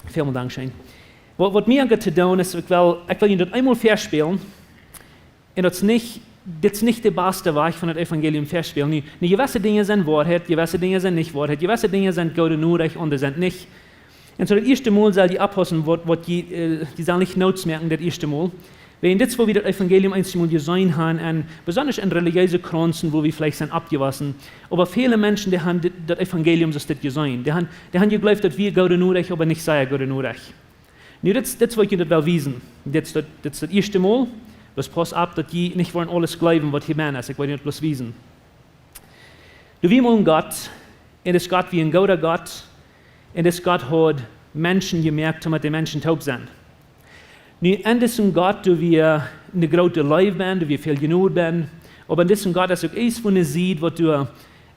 väl mol dankscheen. Waut, waut mie jankat to doonen es, ekj well, ekj well junt daut eemol väaspälen. Un daut es nich, dit es nich de baste Wajch von daut Evangelium väaspälen. Nu, nu, jewesse Dinja sent Woarheit, jewesse Dinja sent nich Woarheit, jewesse Dinja sent goode Norecht, aundre sent nich. Un soo daut ieeschte Mol sell jie oppaussen, waut, waut jie, äh, jie sellen nich Notes moaken daut ieeschte Mol. Wäajen dit es, woo wie daut Evangelium eenjemol jeseenen han, un besonda en relijeese Kjreisen, woo wie veleicht sent oppjewossen. Oba väle Menschen, dee han dit, daut Evangelium soo aus dit jeseenen. Dee han, dee han jejleeft, daut wia goode Norecht, oba nich sea goode Norecht. Nu, dit, dit es, waut ekj junt daut well wiesen. Dit es daut, dit es daut ieeschte Mol. Bloos pauss opp, daut jie nich woaren aules jleewen, waut hia benn es. Ekj well junt daut bloos wiesen. Doa wia mol een Gott, un dis Gott wia een gooda Gott, un dis Gott haud Menschen jemoakt, om met de Menschen toop sennen. Nu, en disen Gott, doa wia eene groote Leew benn, doa wia väl Jnod benn, oba en disen Gott es uk eent von de Sied, waut doa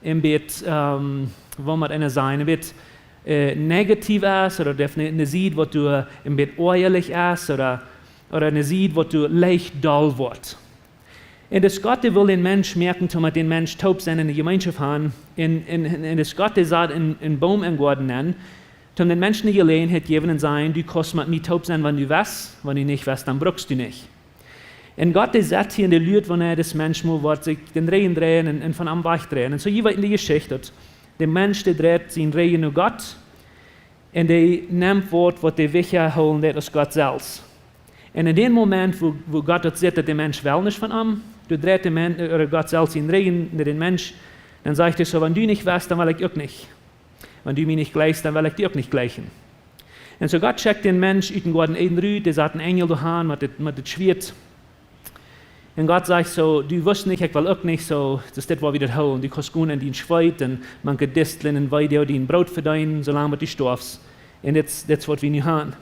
een bät, ähm, woo mott eena sajen, een bät, äh, negativ es, ooda daut haft eene, eene Sied, waut doa een bät oajalich es, ooda, ooda eene Sied, waut doa leicht doll woat. Un dis Gott, dee wull dän Mensch moaken, om met dän Mensch toop sennen, enne Jemeenschoft han. Un, un, un, un dis Gott, dee sad een, een Boom em Goaden nenn, om dän Mensch eene Jeläajenheit jäwen un sajen: Du kaust met mie toop sennen, wan du west, wan du nich west, dan brukst du nich. Un Gott, dee sett hia un dee luat, wanea dis Mensch mol woat sikj dän Rigjen dreien un, un von am wajchdreien. Un soo, jie weeten de Jeschicht, daut de Mensch, dee dreit sienen Rigjen no Gott, un dee nemt waut, waut dee wichtja hoolen deit aus Gott selfst. Un en dän Moment, wua, wua Gott daut sitt, daut de Mensch well nich von am, doa dreit de Men-, äh, ooda Gott selfst sienen Rigjen no dän Mensch, dan sajcht hee soo: Wan du nich west, dan well ekj uk nich. Wan du mie nich jleichst, dan well ekj die uk nich jleichen. Un soo Gott schekjt dän Mensch ut dän Goaden Eden rut, dee sat een Enjel doa han met daut, met daut Schwieet. Un Gott sajcht soo: Du wust nich, ekj well uk nich, soo, daut es dit, waut wie daut hoolen. Du kaust gonen en dien Schweet un mank de Distlen un Weiden dien Broot vedeenen, soo lang bat du stoafst. Un dit, dit es, waut wie nu han.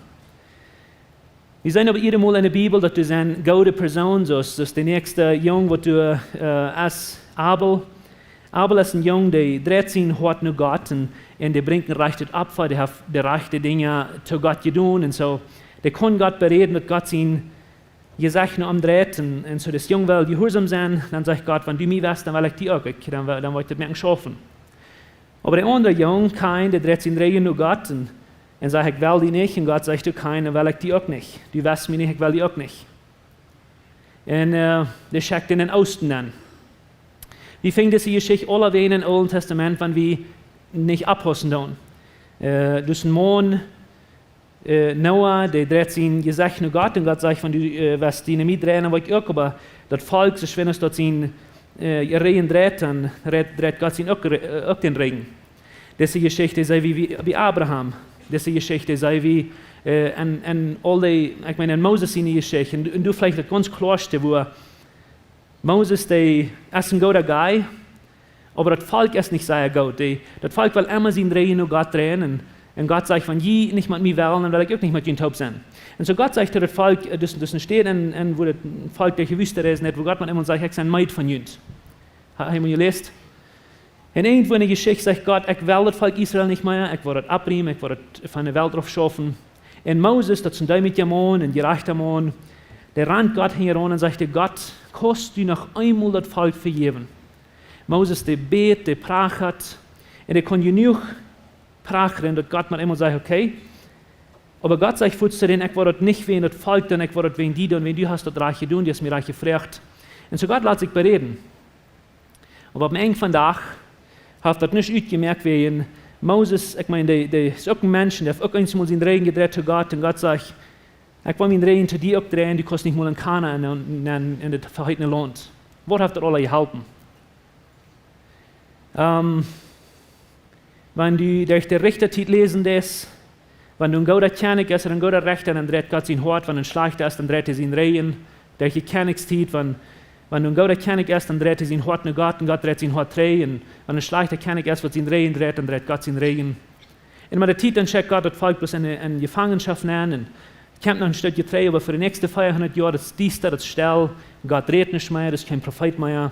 Wie seenen oba ieescht mol en de Bibel, daut doa sent goode Persoonen, soo aus, soo aus de näakjste Jung, waut doa, äh, es, Abel. Abel es een Jung, dee dreit sien Hoat no Gott un, un dee brinjt een rajchtet Opfa, dee haft de rajchte Dinja to Gott jedonen un soo. Dee kaun Gott beräden, daut Gott sien Jesecht no am dreit un, un soo, dis Jung well jehuarsom sennen, dan sajcht Gott: Wan du mie west, dan well ekj die uk, ekj, dan well, dan well ekj daut moaken schaufen. Oba de aundre Jung, Kain, dee dreit sienen Rigjen no Gott un, un sajcht: Ekj well die nich. Un Gott sajcht to Kain: Dan well ekj die uk nich. Du west mie nich, ekj well die uk nich. Un, äh, dee schekjt am en dän Oosten nenn. Wie finjen dise Jeschicht aulawäajen em Oolen Tastament, wan wie nich oppaussen doonen. Äh, daut es een Maun, äh, Noah, dee dreit sien Jesecht no Gott un Gott sajcht: Wan du, äh, west die no mie dreien, dan well ekj uk. Oba daut Volkj, soo schwind aus daut sien äh, Regen dreit, dan dreit, dreit Gott sien uk, äh, uk dän Regen. Dise Jeschicht es wie, wie, wie Abraham. Dise Jeschicht es wie, äh, en, en aul dee, ekj meen, en Moses siene Jeschicht. Un, un du veleicht daut gaunz kloaschte, wua Moses, dee es een gooda guy, oba daut Volkj es nich sea goot. Dee, daut Volkj well emma sien Regen no Gott dreien. Un, un Gott sajcht: "Wan jie nich met mie wellen, dan well ekj uk nich met junt toop sennen." Un soo Gott sajcht to daut Volkj, äh, dus, dus een Städ en, en wua daut Volkj derch de Wüste reisen deit, wua Gott met eemol sajcht: "Ekj sie meed von junt." Ha-, hab jie mol jeläst? Un irjentwua en de Jeschicht sajcht Gott: "Ekj well daut Volkj Israel nich mea, ekj woa daut aufrieten, ekj woa daut von de Welt rauf schaufen." Un Moses, daut es een deemootja Maun, een jerajchta Maun, dee rant Gott hinjaraun un sajcht: "Gott, kaust du noch eemol daut Volkj vejäwen?" Moses, dee bät, dee prachat, un dee kunn jenuach prachren, daut Gott met eemol sajcht: "Okay." Oba Gott sajcht fuaz to dän: "Ekj woa daut nich wäajen daut Volkj doonen, ekj woa daut wäajen die doonen, wäajen du hast daut rajcht jedonen, du hast mie rajcht jefroacht." Un soo Gott lat sikj beräden. Oba aum Enj von dän Dach haft daut nuscht utjemoakt, wäajen Moses, ekj meen, dee, dee es uk een Mensch, dee haft uk eensmol sienen Regen jedreit to Gott, un Gott sajcht: "Ekj woa mienen Regen to die uk dreien, du kaust nich mol en Kanaan en, en, en daut veheetne Launt." Waut haft daut aula jeholpen? Ähm, wan du derch de Richtertiet läsen deist, wan doa een gooda Kjennich es, een gooda Rechta, dan dreit Gott sien Hoat, wan een schlajchta es, dan dreit hee sienen Regen. Derch de Kjennichstiet, wan, wan doa een gooda Kjennich es, dan dreit hee sien Hoat no Gott, un Gott dreit sien Hoat trigj. Un wan een schlajchta Kjennich es, waut sienen Regen dreit, dan dreit Gott sienen Regen. Un met de Tiet dan schekjt Gott daut Volkj bloos en, en Jefangenschoft nenn. Un kjemt noch een Stekj trigj, oba fa de näakjste veahundat Joa, daut es diesta, daut es stell. Gott rät nich mea, daut es kjeen Profeet mea.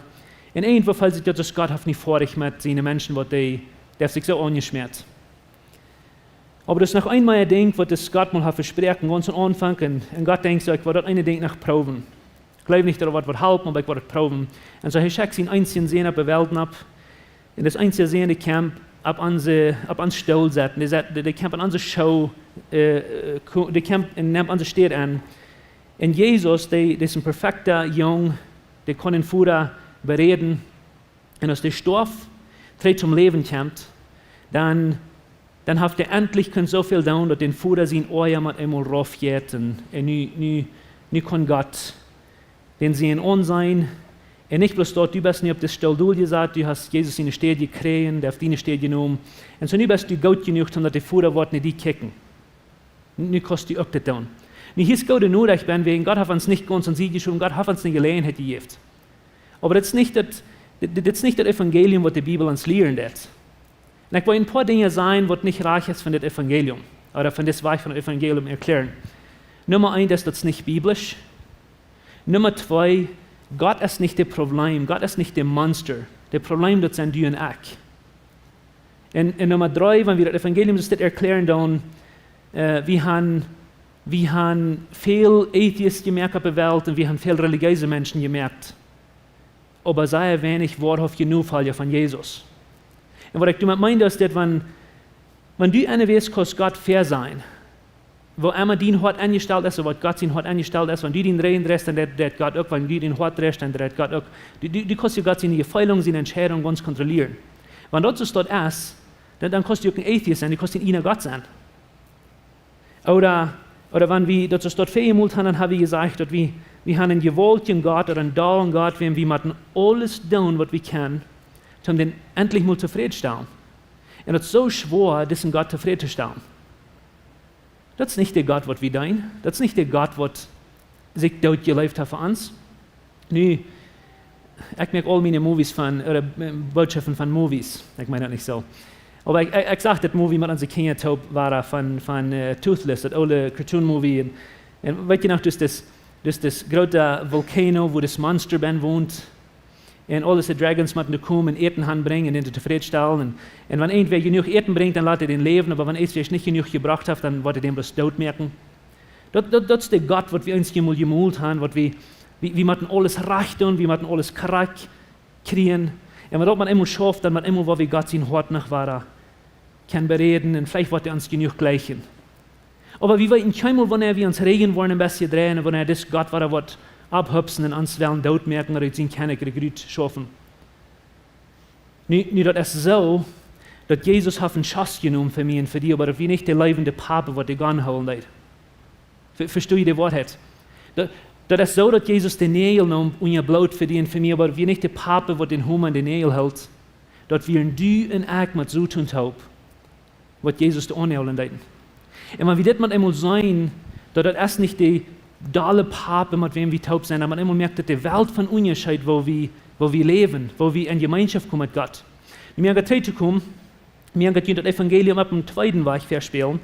Un irjentwoo felt sikj daut, daut Gott haft nich foadich met siene Menschen, waut dee, dee haft sikj soo aunjeschmäat. Oba daut es noch een mea Dinkj, waut daut Gott mol haft vesproaken, gaunz aum Aunfank. Un, un Gott denkjt soo: "Ekj woa daut eene Dinkj noch proowen. Ekj jleew nich, daut daut waut, waut halpt, oba ekj woa daut proowen." Un soo, hee schekjt sienen eensjen Sän opp de Welt nopp. Un dis eensje Sän, dee kjemt opp onse, opp ons Stool setten. Dee sett, dee, dee kjemt en onse Schoo, äh, äh, ko-, dee kjemt un nemt onse Städ en. Un Jesus, dee, dee es een perfekta Jung, dee kunn dän Voda beräden. Un aus dee storf, trigj toom Läwen kjemt, dan, dan haft hee entlich kunt soo väl doonen, daut dän Voda sien Oaja met eemol rauf jeit. Un, un nu, nu, nu kunn Gott dän Sän aunseenen. Un nich bloos daut, du best nu opp dän Stool jesat, du hast Jesus siene Städ jekjräajen, dee haft diene Städ jenomen. Un soo nu best du goot jenuach, om daut de Voda woat no die kjikjen. Nu kaust du uk dit doonen. Nu, hia es goode Norecht, wan wie, Gott haft ons nich gaunz aun sied jeschowen, Gott haft ons eene Jeläajenheit jejäft. Oba daut es nich daut, dit, dit, dit es nich daut Evangelium, waut de Bibel ons lieren deit. Un ekj well een poa Dinja sajen, waut nich rajcht es von dit Evangelium, ooda von dis Wajch von daut Evangelium erkjlären. Numma eent es, daut es nich biblisch. Numma twee, Gott es nich daut Problem, Gott es nich daut Monster. Daut Problem, daut sent du un ekj. Un, un Numma dree, wan wie daut Evangelium soo dit erkjlären, dan, äh, wie haben, wie haben väl Atheisten jemoakt opp de Welt un wie haben väl relijeese Menschen jemoakt. Oba sea weinich woarhauftje Nofolja von Jesus. Un waut ekj doamet meen, es daut, wan, wan du enne Wies kaust Gott väasajen, woo emma dien Hoat enjestalt es, ooda waut Gott sien Hoat enjestalt es, wan du dän Regen dreist, dan dreit, dreit Gott uk, wan du dien Hoat dreist, dan dreit Gott uk. Du, du, du kaust je Gott siene Jefeelunk, siene Entscheidunk gaunz kontrollieren. Wan daut soo es, dan, dan kaust du uk een Atheist sennen, du kaust een Ina Gott sennen. Ooda, ooda wan wie daut soo väajemolt haben, dan haben wie jesajcht, daut wie, wie haben een jewaultjen Gott ooda een dollen Gott, wäm wie motten aules doonen, waut wie kjennen, om dän endlich mol tofräd to stalen. Un daut es soo schwoa, disen Gott tofräd to stalen. Daut es nich de Gott, waut wie deenen. Daut es nich de Gott, waut sikj doot jeleeft haft fa ons. Nu, ekj moak aul miene Movies von, ooda, äh, Bootschoften von Movies. Ekj meen daut nich soo. Oba ekj, ekj, ekj sach daut Movie met onse Kjinja toop, wia von, von, äh, Toothless, daut oole Cartoon-Movie. Un, un weet jie noch, daut, daut, daut groota Volcano, wua daut Monster bennen wont. Un aule Dragons motten doa komen, Äten hanbrinjen un dän tofräd stalen. Un, un wan irjentwäa jenuach Äten brinjt, dan lat hee dän läwen, oba wan irjentwäa nich jenuach jebrocht haft, dan woat hee dän bloos doot moaken. Daut, daut, daut es de Gott, waut wie ons hia mol jemolt haben, waut wie, wie, wie motten aules rajcht doonen, wie motten aules krakjt kjrieen. Un wan daut mau eemol schauft, dan mau eemol woa wie Gott sien Hoat noch wada kjennen beräden un veleicht woat hee ons jenuach jlikjen. Oba wie weeten kjeenmol, wanea wie ons Regen woaren een bät dreien, wanea dis Gott wada woat aufhupsen un ons wellen doot moaken ooda ut sien Kjennichrikj rutschaufen. Nu, nu daut es soo, daut Jesus haft een Schoss jenomen fa mie un fa die, oba daut wie nich de läwende Papa, waut dee Gun hoolen deed. Ve-, vesto jie de Woarheit? Daut, Daut es soo, daut Jesus de Näajel neem unja Bloot fa die un fa mie, oba wia nich de Papa, waut dän Homa en de Näajel hilt. Daut wieren du un ekj met Soton toop, waut Jesus de aunhoolen deeden. Un wan wie dit mau eemol seenen, daut daut es nich de dolle Papa, met wäm wie toop sent, oba eemol moakt daut de Welt von Unjascheet, woo wie, woo wie läwen, woo wie en Jemeenschoft komen met Gott. Nu, mie haft Gott trigj to komen, mie haft Gott daut Evangelium opp eenen tweeden Wajch vespälen.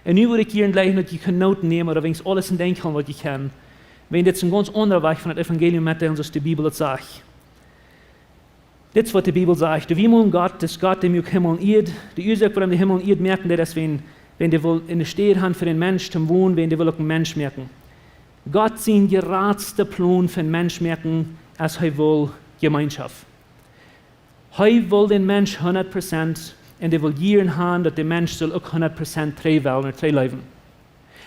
Un nu wudd ekj hia jlikj noch jie kjennen Noten nämen, ooda weens aules en Denkj hoolen, waut jie kjennen. Wan dit es een gaunz aundra Wajch von daut Evangelium met ons, aus de Bibel daut sajcht. Dit es, waut de Bibel sajcht. Doa wia mol een Gott, daut es Gott, dee muak Himmel un Ieed. De Uasoak, wuarom dee Himmel un Ieed moaken deed, es wan, wan dee wull eene Städ haben fa dän Mensch toom wonen, wan dee wull uk een Mensch moaken. Gott sien jratsta Plon fa een Mensch moaken, es hee wull Jemeenschoft. Hee wull dän Mensch hundat Prozent un dee wull jieren haben, daut de Mensch sull uk hundat Prozent trigj wellen un trigj läwen.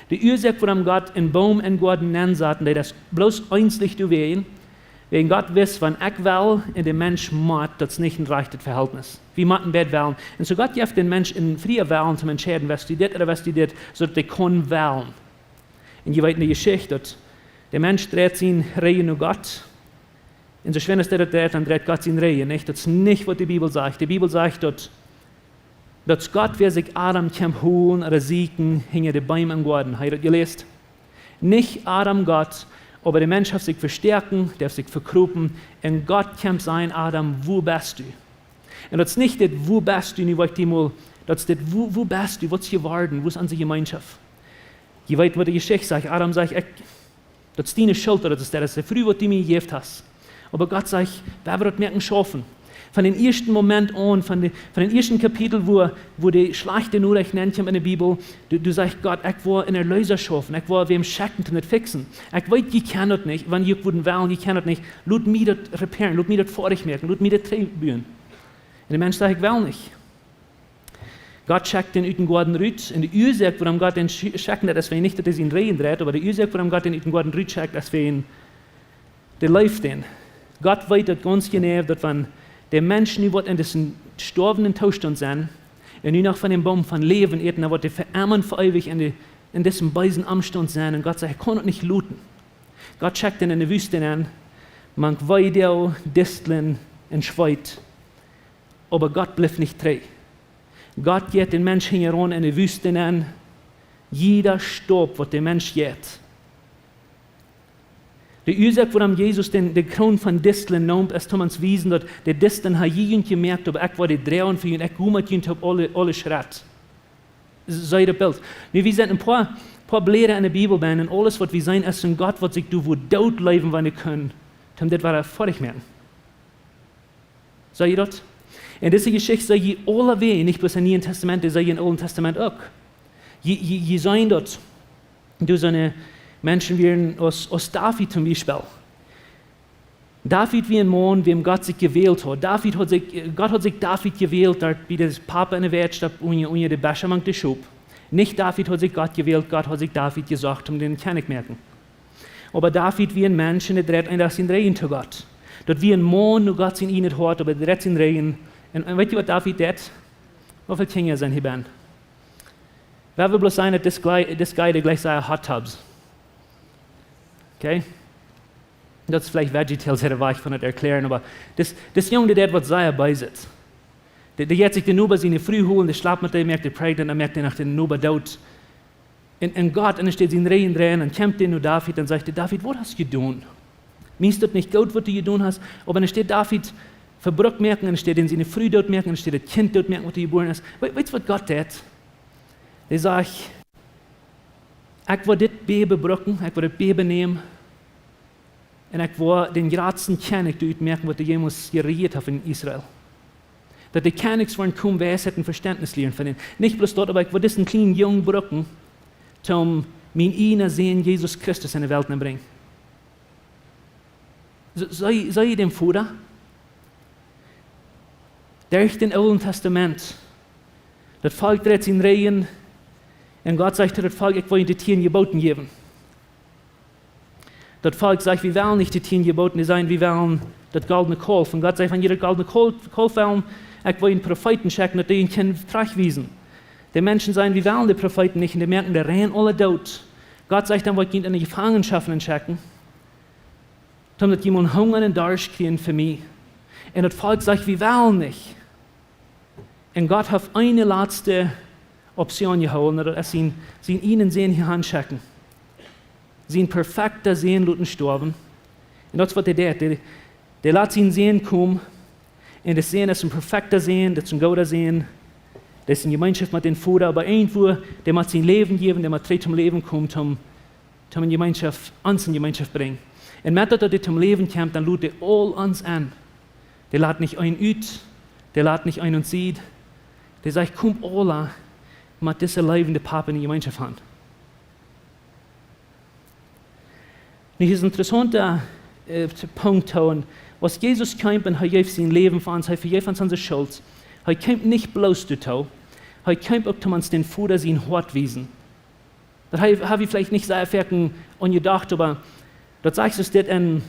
De Uasoak, wuarom Gott een Boom em Goaden nensaut, un daut es bloos eensich doawäajen, wäajen Gott wist, wan ekj well un de Mensch mott, daut es nich een rajchtet Vehältnis. Wie motten beid wellen. Un soo Gott jeft dän Mensch een frieen Wellen toom entscheiden, west du dit ooda west du dit, soo daut hee kunn wellen. Un jie weeten de Jeschicht, daut de Mensch dreit sienen Rigjen no Gott. Un soo schwind aus dee daut dreit, dan dreit Gott sienen Rigjen, nich? Daut es nich, waut de Bibel sajcht. De Bibel sajcht, daut, daut Gott wia sikj Adam kjeem holen ooda sieekjen hinja de Beem em Goaden. Hab jie daut jeläsen? Nich Adam Gott, oba de Mensch haft sikj vestäaken, dee haft sikj vekropen. Un Gott kjeem sajen: Adam, wua best du? Un daut es nich dit: Wua best du nu, waut ekj die mol, daut es dit: Wua, wua best du? Waut es jeworden? Wua es onse Jemeenschoft? Jie weeten, waut de Jeschicht sajcht. Adam sajcht: Ekj, daut es diene Schult, daut es, daut es de Fru, waut du mie jejäft hast. Oba Gott sajcht: Wie woaren daut moaken schaufen. Von dän ieeschten Moment aun, von de, von dän ieeschten Kapitel, wua, wua de schlajchte Norecht nenn kjemt en de Bibel, doa, doa sajcht Gott: Ekj woa een Erleesa schaufen, ekj woa wäm schekjen toom daut fixen. Ekj weet, jie kjennen daut nich, wan jie uk wudden wellen, jie kjennen daut nich. Lot mie daut repairen, lot mie daut foadich moaken, lot mie daut trigj buen. Un de Mensch sajcht: Ekj well nich. Gott schekjt dän ut dän Goaden rut. Un de Uasoak, wuarom Gott dän sch-, schekjen deed, es wan, nich daut hee sienen Rigjen dreit, oba de Uasoak, wuarom Gott dän ut dän Goaden rut schekjt, es wan, dee leeft dän. Gott weet daut gaunz jeneiw, daut wan de Mensch nu woat en disen stoawenden Toostaunt sennen un nu noch von dän Boom von Läwen äten, dan woat dee fa emma un fa eewich en de, en disen beesen Omstaunt sennen. Un Gott sajcht, hee kaun daut nich loten. Gott schekjt dän en de Wüste nenn, mank Weedoag, Distlen un Schweet. Oba Gott blift nich trigj. Gott jeit dän Mensch hinjaraun en de Wüste nenn. Jieda Staup, waut de Mensch jeit. De Uasoak, wuarom Jesus dän, de Kroon von Distlen neem, es toom ons wiesen, daut de Distlen ha jie junt jemoakt, oba ekj woa dee droagen fa junt, ekj go met junt opp aule, aule Schrett. See daut Bilt? Nu, wie sent een poa, poa Bläda en de Bibel bennen un aules, waut wie seenen, es een Gott, waut sikj doa wudd doot läwen, wan hee kunn, toom dit wada foadich moaken. See jie daut? Un dise Jeschicht see jie aulewäajen, nich bloos em Nieen Tastament, dee see jie em Oolen Tastament uk. Jie, jie, jie seenen daut, doa soone Menschen wieren aus, aus David toom Biespel. David wia een Maun, wäm Gott sikj jewält haud. David haud sikj, Gott haud sikj David jewält, doa bie de Papa en de Weidstopp, unja, unja de Besch mank de Schop. Nich David haud sikj Gott jewält, Gott haud sikj David jesocht, om dän Kjennich moaken. Oba David wia een Mensch un dee dreit eenen Dach sienen Rigjen to Gott. Daut wia een Maun no Gott sien ieejnet Hoat, oba dee dreit sienen Rigjen. Un, un weet jie, waut David deed? Woo väl Kjinja sent hia bennen? Wie wellen bloos sajen, daut dis guy, dis guy, dee jlikjt sea Hot Tubs. Okay? Daut es veleicht VeggieTales äare Wajch von daut erklären, oba dis, dis Jung, dee deed waut sea Beeset. Dee, dee jeit sikj dän Noba siene Fru holen, dee schlapt met dee, moakt dee pregnant, dan moakt dee noch dän Noba doot. Un, un Gott, un enne Städ sienen Rigjen dreien, dan kjemt dee no David un sajcht: David, waut hast du jedonen? Mie es daut nich goot, waut du jedonen hast, oba enne Städ David vebruck moaken, enne Städ dän siene Fru doot moaken, enne Städ daut Kjint doot moaken, waut doa jebuaren es. Weet, weetst, waut Gott deed? Dee sajcht: Ekj woa dit Bäbe brucken, ekj woa dit Bäbe nämen, un ekj woa dän jratsten Kjennich doa utmoaken, waut doa jemols jerejieet haft en Israel. Daut de Kjennichs woaren komen Weisheit un Vestentnis lieren von dän. Nich bloos daut, oba ekj woa disen kjlienen Jung brucken, toom mienen ieejnen Sän Jesus Christus en de Welt nenbrinjen. See, see, see jie dän Voda? Derch dän Oolen Tastament. Daut Volkj dreit sienen Rigjen, un Gott sajcht to daut Volkj: Ekj woa junt de tieen Jeboten jäwen. Daut Volkj sajcht: Wie wellen nich de tieen Jeboten, dee sajen: Wie wellen daut goldne Kaulf. Un Gott sajcht: Wan jie daut goldne Kaulf, Kaulf wellen, ekj woa junt Profeeten schekjen, daut dee junt kjennen trajchtwiesen. De Menschen sajen: Wie wellen de Profeeten nich, un dee moaken de Rein aula doot. Gott sajcht: Dan woa ekj junt en de Jefangenschoft nenschekjen. Toom daut jie mol Hunga un Darscht kjrieen fa mie. Un daut Volkj sajcht: Wie wellen nich. Un Gott haft eene latste Option jehoolen, daut es sien, sien eenen Sän hia han schekjen. Sien perfekta Sän loten stoawen. Un daut es waut hee deed. Dee, dee lat sien Sän komen. Un de Sän es een perfekta Sän, daut es een gooda Sän. Dee es en Jemeenschoft met dän Voda, oba irjentwua, dee mott sien Läwen jäwen, dee mott trigj toom Läwen komen, toom, toom en Jemeenschoft, ons en Jemeenschoft brinjen. Un met daut, daut dee toom Läwen kjemt, dan lot dee aul ons en. Dee lat nich een ut, dee lat nich een aun sied. Dee sajcht: Komt aula, met dise läwende Papa en Jemeenschoft han. Nu, hia es een interessaunta, äh, Punkt, hia. Aus Jesus kjeem un hee jeef sien Läwen fa ons, hee vejeef ons onse Schult. Hee kjeem nich bloos doatoo, hee kjeem uk, om ons dän Voda sien Hoat wiesen. Daut hab, hab ekj veleicht nich soo foaken aun jedocht, oba daut sajcht soo dit en,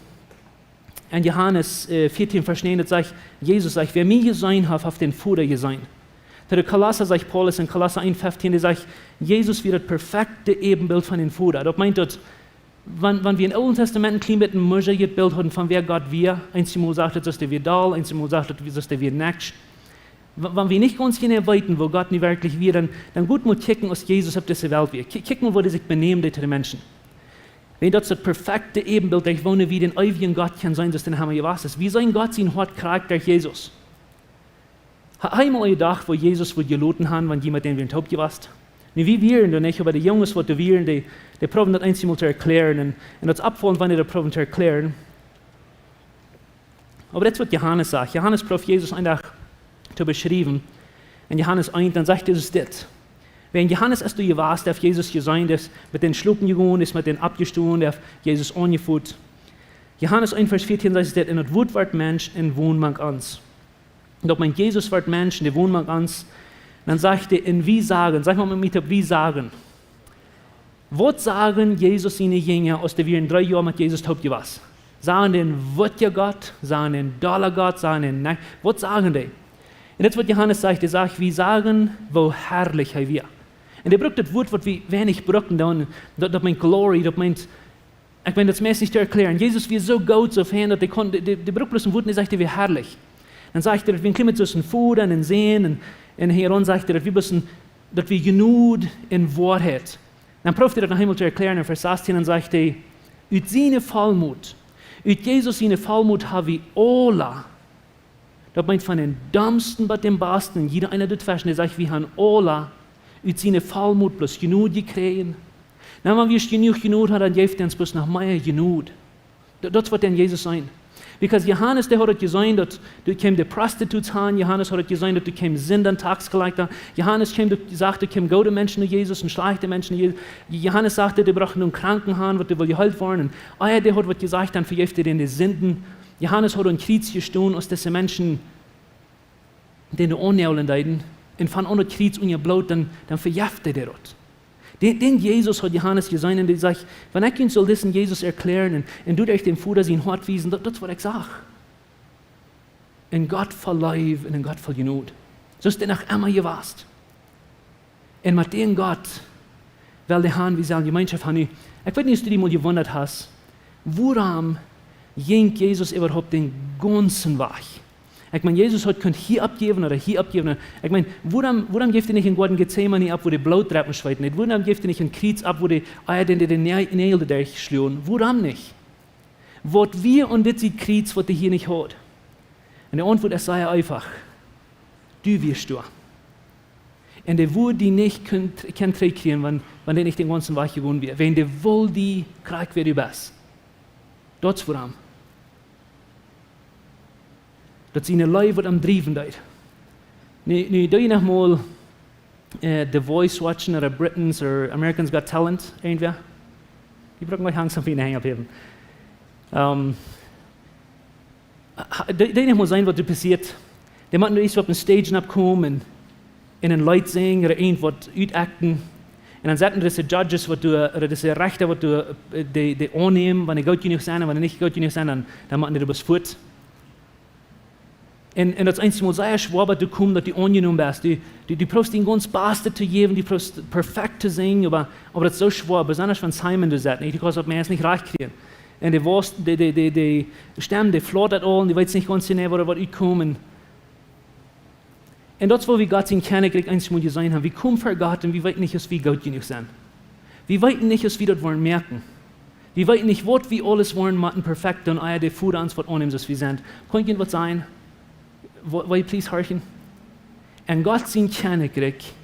en Johanes, äh, vieetieen Varsch näajen, daut sajcht, Jesus sajcht: Wäa mie jeseenen haft, haft dän Voda jeseenen. Too de Kolossa sajcht Paulus en Kolossa eent fieftieen, dee sajcht, Jesus wia daut perfekta Äwenbilt von dän Voda. Daut meent daut, wan, wan wie em Oolen Testament een kjlien bät een mosaischet Bilt hauden von wäa Gott wia, eenjemol sach daut, aus dee wia doll, eenjemol sach daut, aus dee wia nackt. Wa-, wan wie nich gaunz kjennen weeten, woo Gott nu werkjlich wia, dan, dan goot mol kjikjen, aus Jesus opp dise Welt wia. Kj-, kjikj mol, woo dee sikj benämen deed to de Menschen. Wan daut daut perfekta Äwenbilt es, woo wie dän eewjen Gott kjennen seenen, daut es dän Hamma jewast es. Wie seenen Gott sien Hoat krakjt derch Jesus. Ha-, hast du mol jedocht, woo Jesus wudd jeloten han, wan jie met dän wieren toop jewast? Nu, wie wieren doa nich, oba de Junges, waut doa wieren, dee, dee proowen daut eenjemol to erkjlären. Un, un daut es oppfaulent, wan dee daut proowen to erkjlären. Oba dit es waut Johanes sajcht. Johanes prooft Jesus een Dach to beschriewen. En Johanes eent, dan sajcht Jesus dit. Wan Johanes es doa jewast, haft Jesus jeseenen, es met dän schlopen jegonen, es met dän oppjestonen, haft Jesus aunjefoot. Johanes eent Varsch vieetieen sajcht dit: Un daut Wuat wort Mensch un wond mank ons. Daut meent, Jesus wort Mensch un dee wond mank ons. Dan sajcht hee: Un wie sagen, saj mol met mie, wie sagen. Waut sagen Jesus siene Jinja, aus dee wieren dree Joa met Jesus toop jewast? Sagen dee: Wuat jo Gott, sagen dee: Dolla Gott, sagen dee: Nä, waut sagen dee? Un daut waut Johanes sajcht, dee sajcht: Wie sagen, woo harlich hee wia. Un dee brukt daut Wuat, waut wie weinich brucken dan, daut, daut meent glory, daut meent, ekj meen, daut es meist nich to erkjlären. Jesus wia soo goot, soo fein, daut dee kunn, dee, dee, dee brukt bloos een Wuat un dee sajcht, dee wia harlich. Dan sajcht hee, daut wia een kjlien bät soo aus een Voda un een Sän un, un hia dan sajcht hee, daut wia bloos een, daut wia Jnod un Woarheit. Dan prooft hee daut noch eemol to erkjlären en Varsch sastieen, dan sajcht hee: Ut siene Vollmot, ut Jesus siene Vollmot ha wie aula, daut meent von dän domsten bat dän basten, un jieda eena doatweschen, dee sajcht, wie han aula ut siene Vollmot bloos Jnod jekjräajen. Na, wan wie jenuach Jnod han, dan jeft hee ons bloos noch mea Jnod. Daut, daut es waut dee Jesus säd. Because Johanes, dee haud daut jeseenen, daut doa kjeemen de Prostitutes han. Johanes haud daut jeseenen, daut doa kjeemen Sinda un Taxkolakjta. Johanes kjeem, doa, sajcht, doa kjeemen goode Menschen no Jesus un schlajchte Menschen no Jesus. Johanes sajcht, dee brochten een Kranken han, waut dee wull jeheelt woaren. Un, ah jo, dee haud waut jesajcht, dan vejeft hee dän de Sinden. Johanes haud aum Kjriez jestonen, aus dise Menschen dän aunnoaglen deeden, un von aun daut Kjriez unja Bloot, dan, dan vejeft hee dee daut. Dän, dän Jesus haud Johanes jeseenen un dee sajcht: Wan ekj junt saul disen Jesus erkjlären un, un doaderch dän Voda sien Hoat wiesen, daut, daut es waut ekj sach. Een Gott voll Leew un een Gott voll Jnod. Soo es hee noch emma jewast. Un met dän Gott well hee han, wie sellen Jemeenschoft han. Nu, ekj weet nich, aus du die mol jewundat hast, wuarom jinkj Jesus äwahaupt dän gaunzen Wajch? Ekj meen, Jesus haud kunt hia oppjäwen ooda hia oppjäwen. Ekj meen, wuarom, wuarom jeef hee nich em Goaden Getsemane opp, wua dee Bloot drepen schweeten deed? Wuarom jeef hee nich em Kjriez opp, wua dee, ah jo, dän, dän, dän Näagel derchschloagen? Wuarom nich? Waut wia aun dit Kjriez, waut hee hia nich haud? Un de Auntwuat es sea eefach. Du wieescht doa. Un dee wudd die nich kjennen, kjennen trigjkjrieen, wan, wan dee nich dän gaunzen Wajch jegonen wia. Wan dee wull die krakjt, wäa du best. Daut es wuarom. Daut siene Leew, waut am driewen deed. Nu, nu, doo jie noch mol, äh, The Voice watchen ooda Britain's ooda America's Got Talent, irjentwäa? Dee brucken nich Angst, om de Henj opphäwen. Ähm, ha-, dee, dee nich mol seenen, waut doa passieet. Dee motten ieescht opp eene Stage noppkomen un, un een Leet sinjen ooda irjentwaut utacten. Un dan setten dise Judges, waut doa, ooda dise Rechta, waut doa, äh, dee, dee aunnämen, wan dee goot jenuach sent un wan dee nich goot jenuach sent, dan, dan motten dee doa fuat. Un, un daut es eenjemol sea schwoa, bat to komen, daut du aunjenomen best. Du, du, du proowst dien gaunzet Bastet to jäwen, du proowst perfekt to sennen, oba, oba daut es soo schwoa, besonda wan Simon doa sett, nich? Du kaust daut meist nich rajcht kjrieen. Un de Wast, de, de, de, de Stem, dee flautert aul, un dee weet nich gaunz jeneiw, wua daut woat utkomen. Un daut es, woo wie Gott sien Kjennichrikj eensmol jeseenen haben. Wie komen ver Gott un wie weeten nich, aus wie goot jenuach sent. Wie weeten nich, aus wie daut woaren moaken. Wie weeten nich, waut wie aules woaren motten perfekt doonen, ea de Voda ons woat aunnemen, soo aus wie sent. Kaun ekj junt waut sajen? Woo, woo, please horchen. En Gott sien Kjennichrikj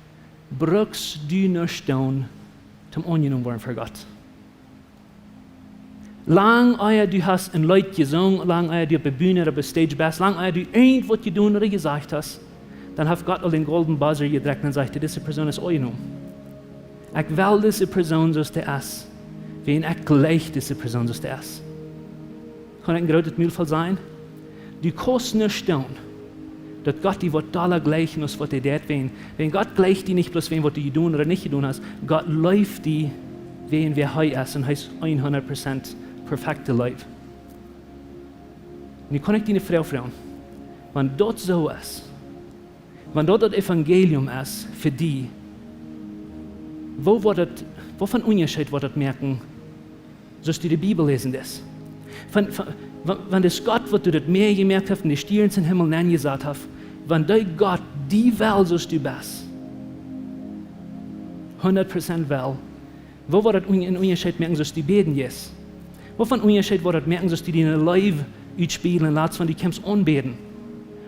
brukst du nuscht doonen, toom aunjenomen woaren ver Gott. Lang ea du hast een Leet jesungen, lang ea du oppe Bühn ooda oppe Stage best, lang ea du irjent waut jedonen ooda jesajcht hast, dan haft Gott aul dän golden buzzer jedrekjt un sajcht: "Dise Persoon es aunjenomen. Ekj well dise Persoon soo aus dee es, wiels ekj jleich dise Persoon soo aus dee es." Kaun ekj een grootet Mul voll sajen? Du kaust nuscht doonen, daut Gott die woat dolla jleichen aus waut hee deit, wiels, wiels Gott jleicht die nich bloos wäajen waut du jedonen ooda nich jedonen hast. Gott leeft die wäajen wäa hee es, un hee es hundat Prozent perfekte Leew. Nu kaun ekj die eene Froag froagen. Wan daut soo es, wan daut daut Evangelium es fa die, woo woat daut, waut fa een Unjascheet woat daut moaken, soo aus du de Bibel läsen deist? Wan, wan, wan, wan daut Gott, waut doa daut Mäa jemoakt haft un de Stierns em Himmel nenjesat haft, wan dee Gott die well, soo aus du best, hundat Prozent well, woo woat daut een, een Unjascheet moaken, soo aus du bäden deist? Waut fa een Unjascheet woat daut moaken, soo aus du diene Leew utspieejlen latst, wan du kjemst aunbäden?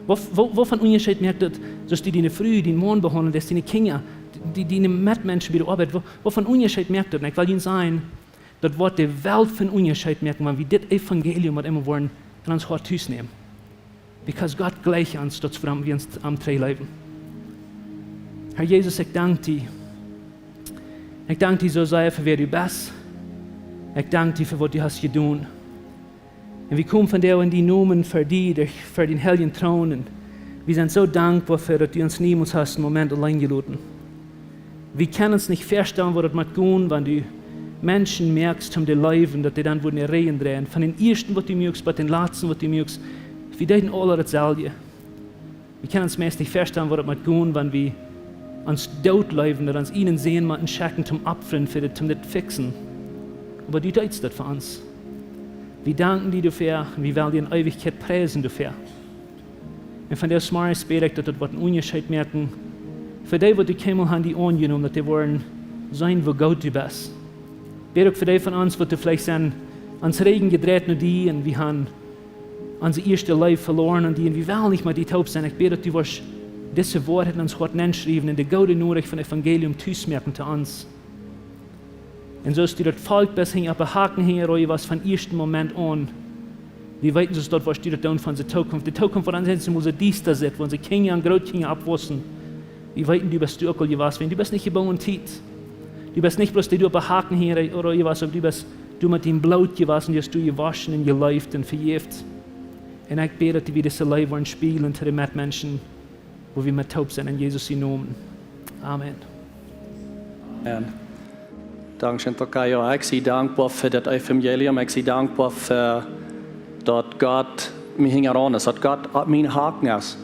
Waut, waut, waut fa een Unjascheet moakt daut, soo aus du diene Fru, dienen Maun behaundlen deist, diene Kjinja, die, diene Metmenschen bie de Oabeit? Waut, waut fa een Unjascheet moakt daut? Un ekj well junt sajen, daut woat de Welt fa een Unjascheet moaken, wan wie dit Evangelium, waut emma woaren, en ons Hoat tus nämen. Because Gott jleicht ons, daut es wuarom wie ons aum true leewen. Herr Jesus, ekj dank die. Ekj dank die soo sea fa wäa du best. Ekj dank die fa waut du hast jedonen. Un wie komen vondoag en dienen Nomen ver die, derch, ver dän heiljen Troon. Un wie sent soo dankboa fa daut du ons niemols hast een Moment auleen jeloten. Wie kjennen ons nich väastalen, woo daut mott gonen, wan du Menschen moakst toom die leewen, daut dee dan wudden äa Rikj dreien. Von dän ieeschten, waut du muakst, bat dän latsten, waut du muakst. Wie deeden aula daut selwje. Wie kjennen ons meist nich väastalen, woo daut mott gonen, wan wie ons doot leewen, daut wie ons eenen Sän motten schekjen toom opfren, fa dit, toom dit fixen. Oba du deetst daut fa ons. Wie danken die doafäa un wie wellen die en Eewichkjeit priesen doafäa. Un vondoag zemorjes bäd ekj, daut daut woat een Unjascheet moaken fa dee, waut du kjeenmol hast die aunjenomen, daut dee woaren seenen, woo goot du best. Bäd uk fa dee von ons, waut veleicht sent, ons Rigjen jedreit no die un wie haben onse ieeschte Leew veloaren aun die un wie wellen nich mea die toop sennen. Ekj bäd, daut du woascht dise Woarheit en ons Hoat nenschriewen un de goode Norecht von Evangelium tus moaken to ons. Un soo aus du daut Volkj best hinja oppe Haken hinjaraun jewast von ieeschten Moment aun, wie weeten, soo aus daut woascht du daut doonen fa onse Zukunft. De Zukunft, waut ons eenjemol soo diesta sitt, wua onse Kjinja un Grootkjinja oppwaussen. Wie weeten, du best du uk aul jewast, wiels du best nich jebungen aun Tiet. Du best nich bloos dee, dee oppe Haken hinjaraun jewast, oba du best du met dien Bloot jewast un du hast du jewoschen un jeleeft un vejäft. Un ekj bäd, daut wie dise Leew woaren spieejlen to de Metmenschen, wua wie met toop sent, en Jesus sienen Nomen. Amen. Amen. Dankscheen, Tocayo. Ekj sie dankboa fa daut Evangelium. Ekj sie dankboa fa daut Gott mie hinjaraun es, daut Gott opp mienen Haken es.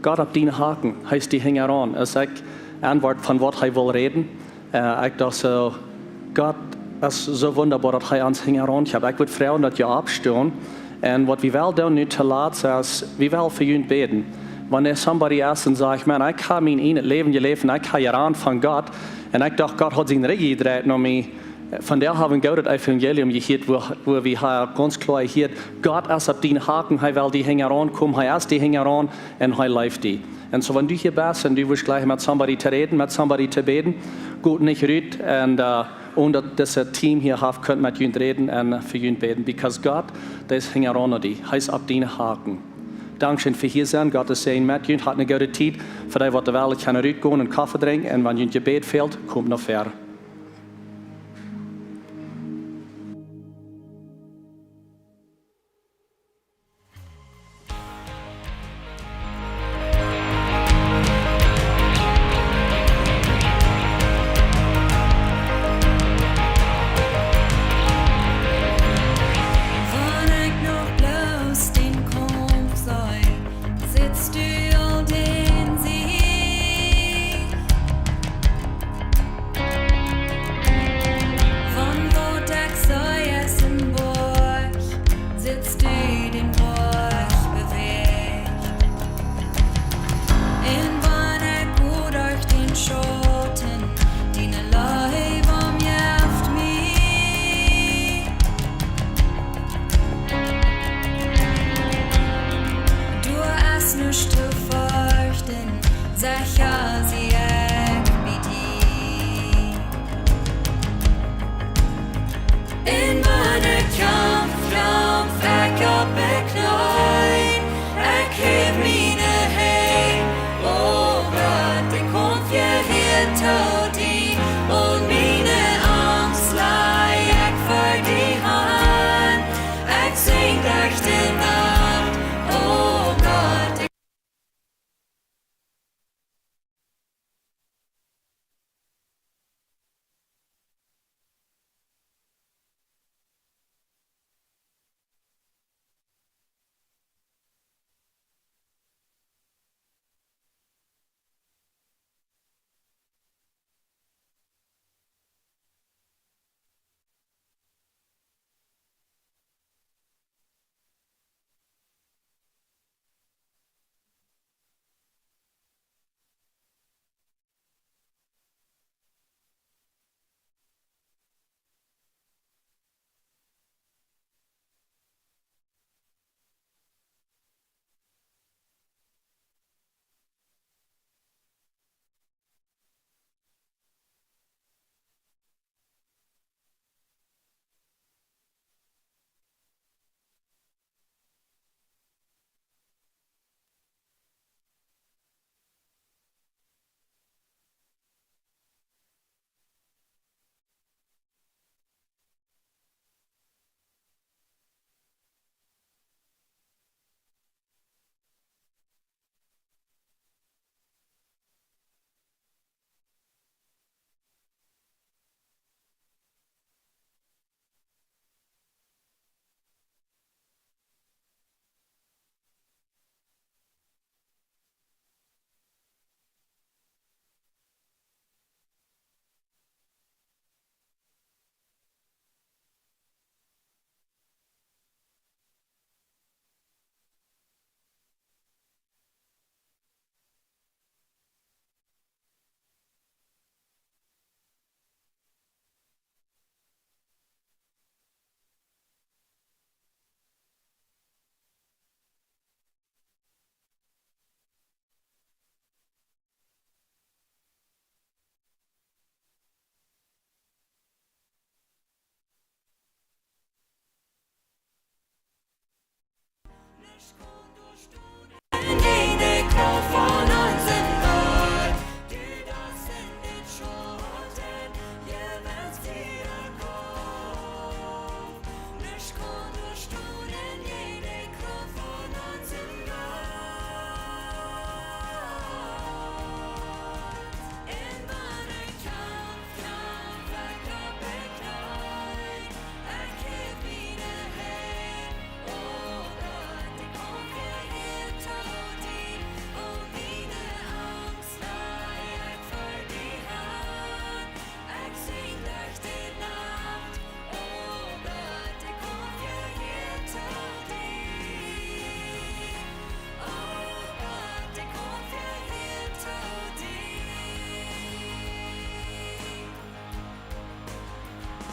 Gott opp dienen Haken, hee es die hinjaraun. Aus ekj aunwort von waut hee wull räden, äh, ekj docht soo, Gott es soo wundaboa, daut hee ons hinjaraun kjemt. Ekj wudd froagen, daut jie oppstonen. Un waut wie wellen doonen nu toolatst es, wie wellen fa junt bäden. Wan doa somebody es un sajcht: "Maun, ekj hab mien ieejnet Läwen jeläft un ekj hab jerant von Gott. Un ekj docht, Gott haud sienen Rigjen jedreit no mie." Vondoag hab wie een goodet Evangelium jehieet, wua, wua wie haben gaunz kloa jehieet, Gott es opp dienen Haken, hee well die hinjaraun komen, hee es die hinjaraun un hee leeft die. Un soo, wan du hia best un du wurscht jlikj met somebody to räden, met somebody to bäden, go nich rut un, äh, onen daut dit Team hia haft kunt met junt räden un fa junt bäden, because Gott, dee es hinjaraun no die. Hee es opp dienen Haken. Dankscheen fa hia sennen. Gott sien Säajen met junt. Hat eene goode Tiet. Fa dee, waut wellen, kjennen rutgonen un Koffe drinkjen. Un wan junt Jebäd fält, komt no ver.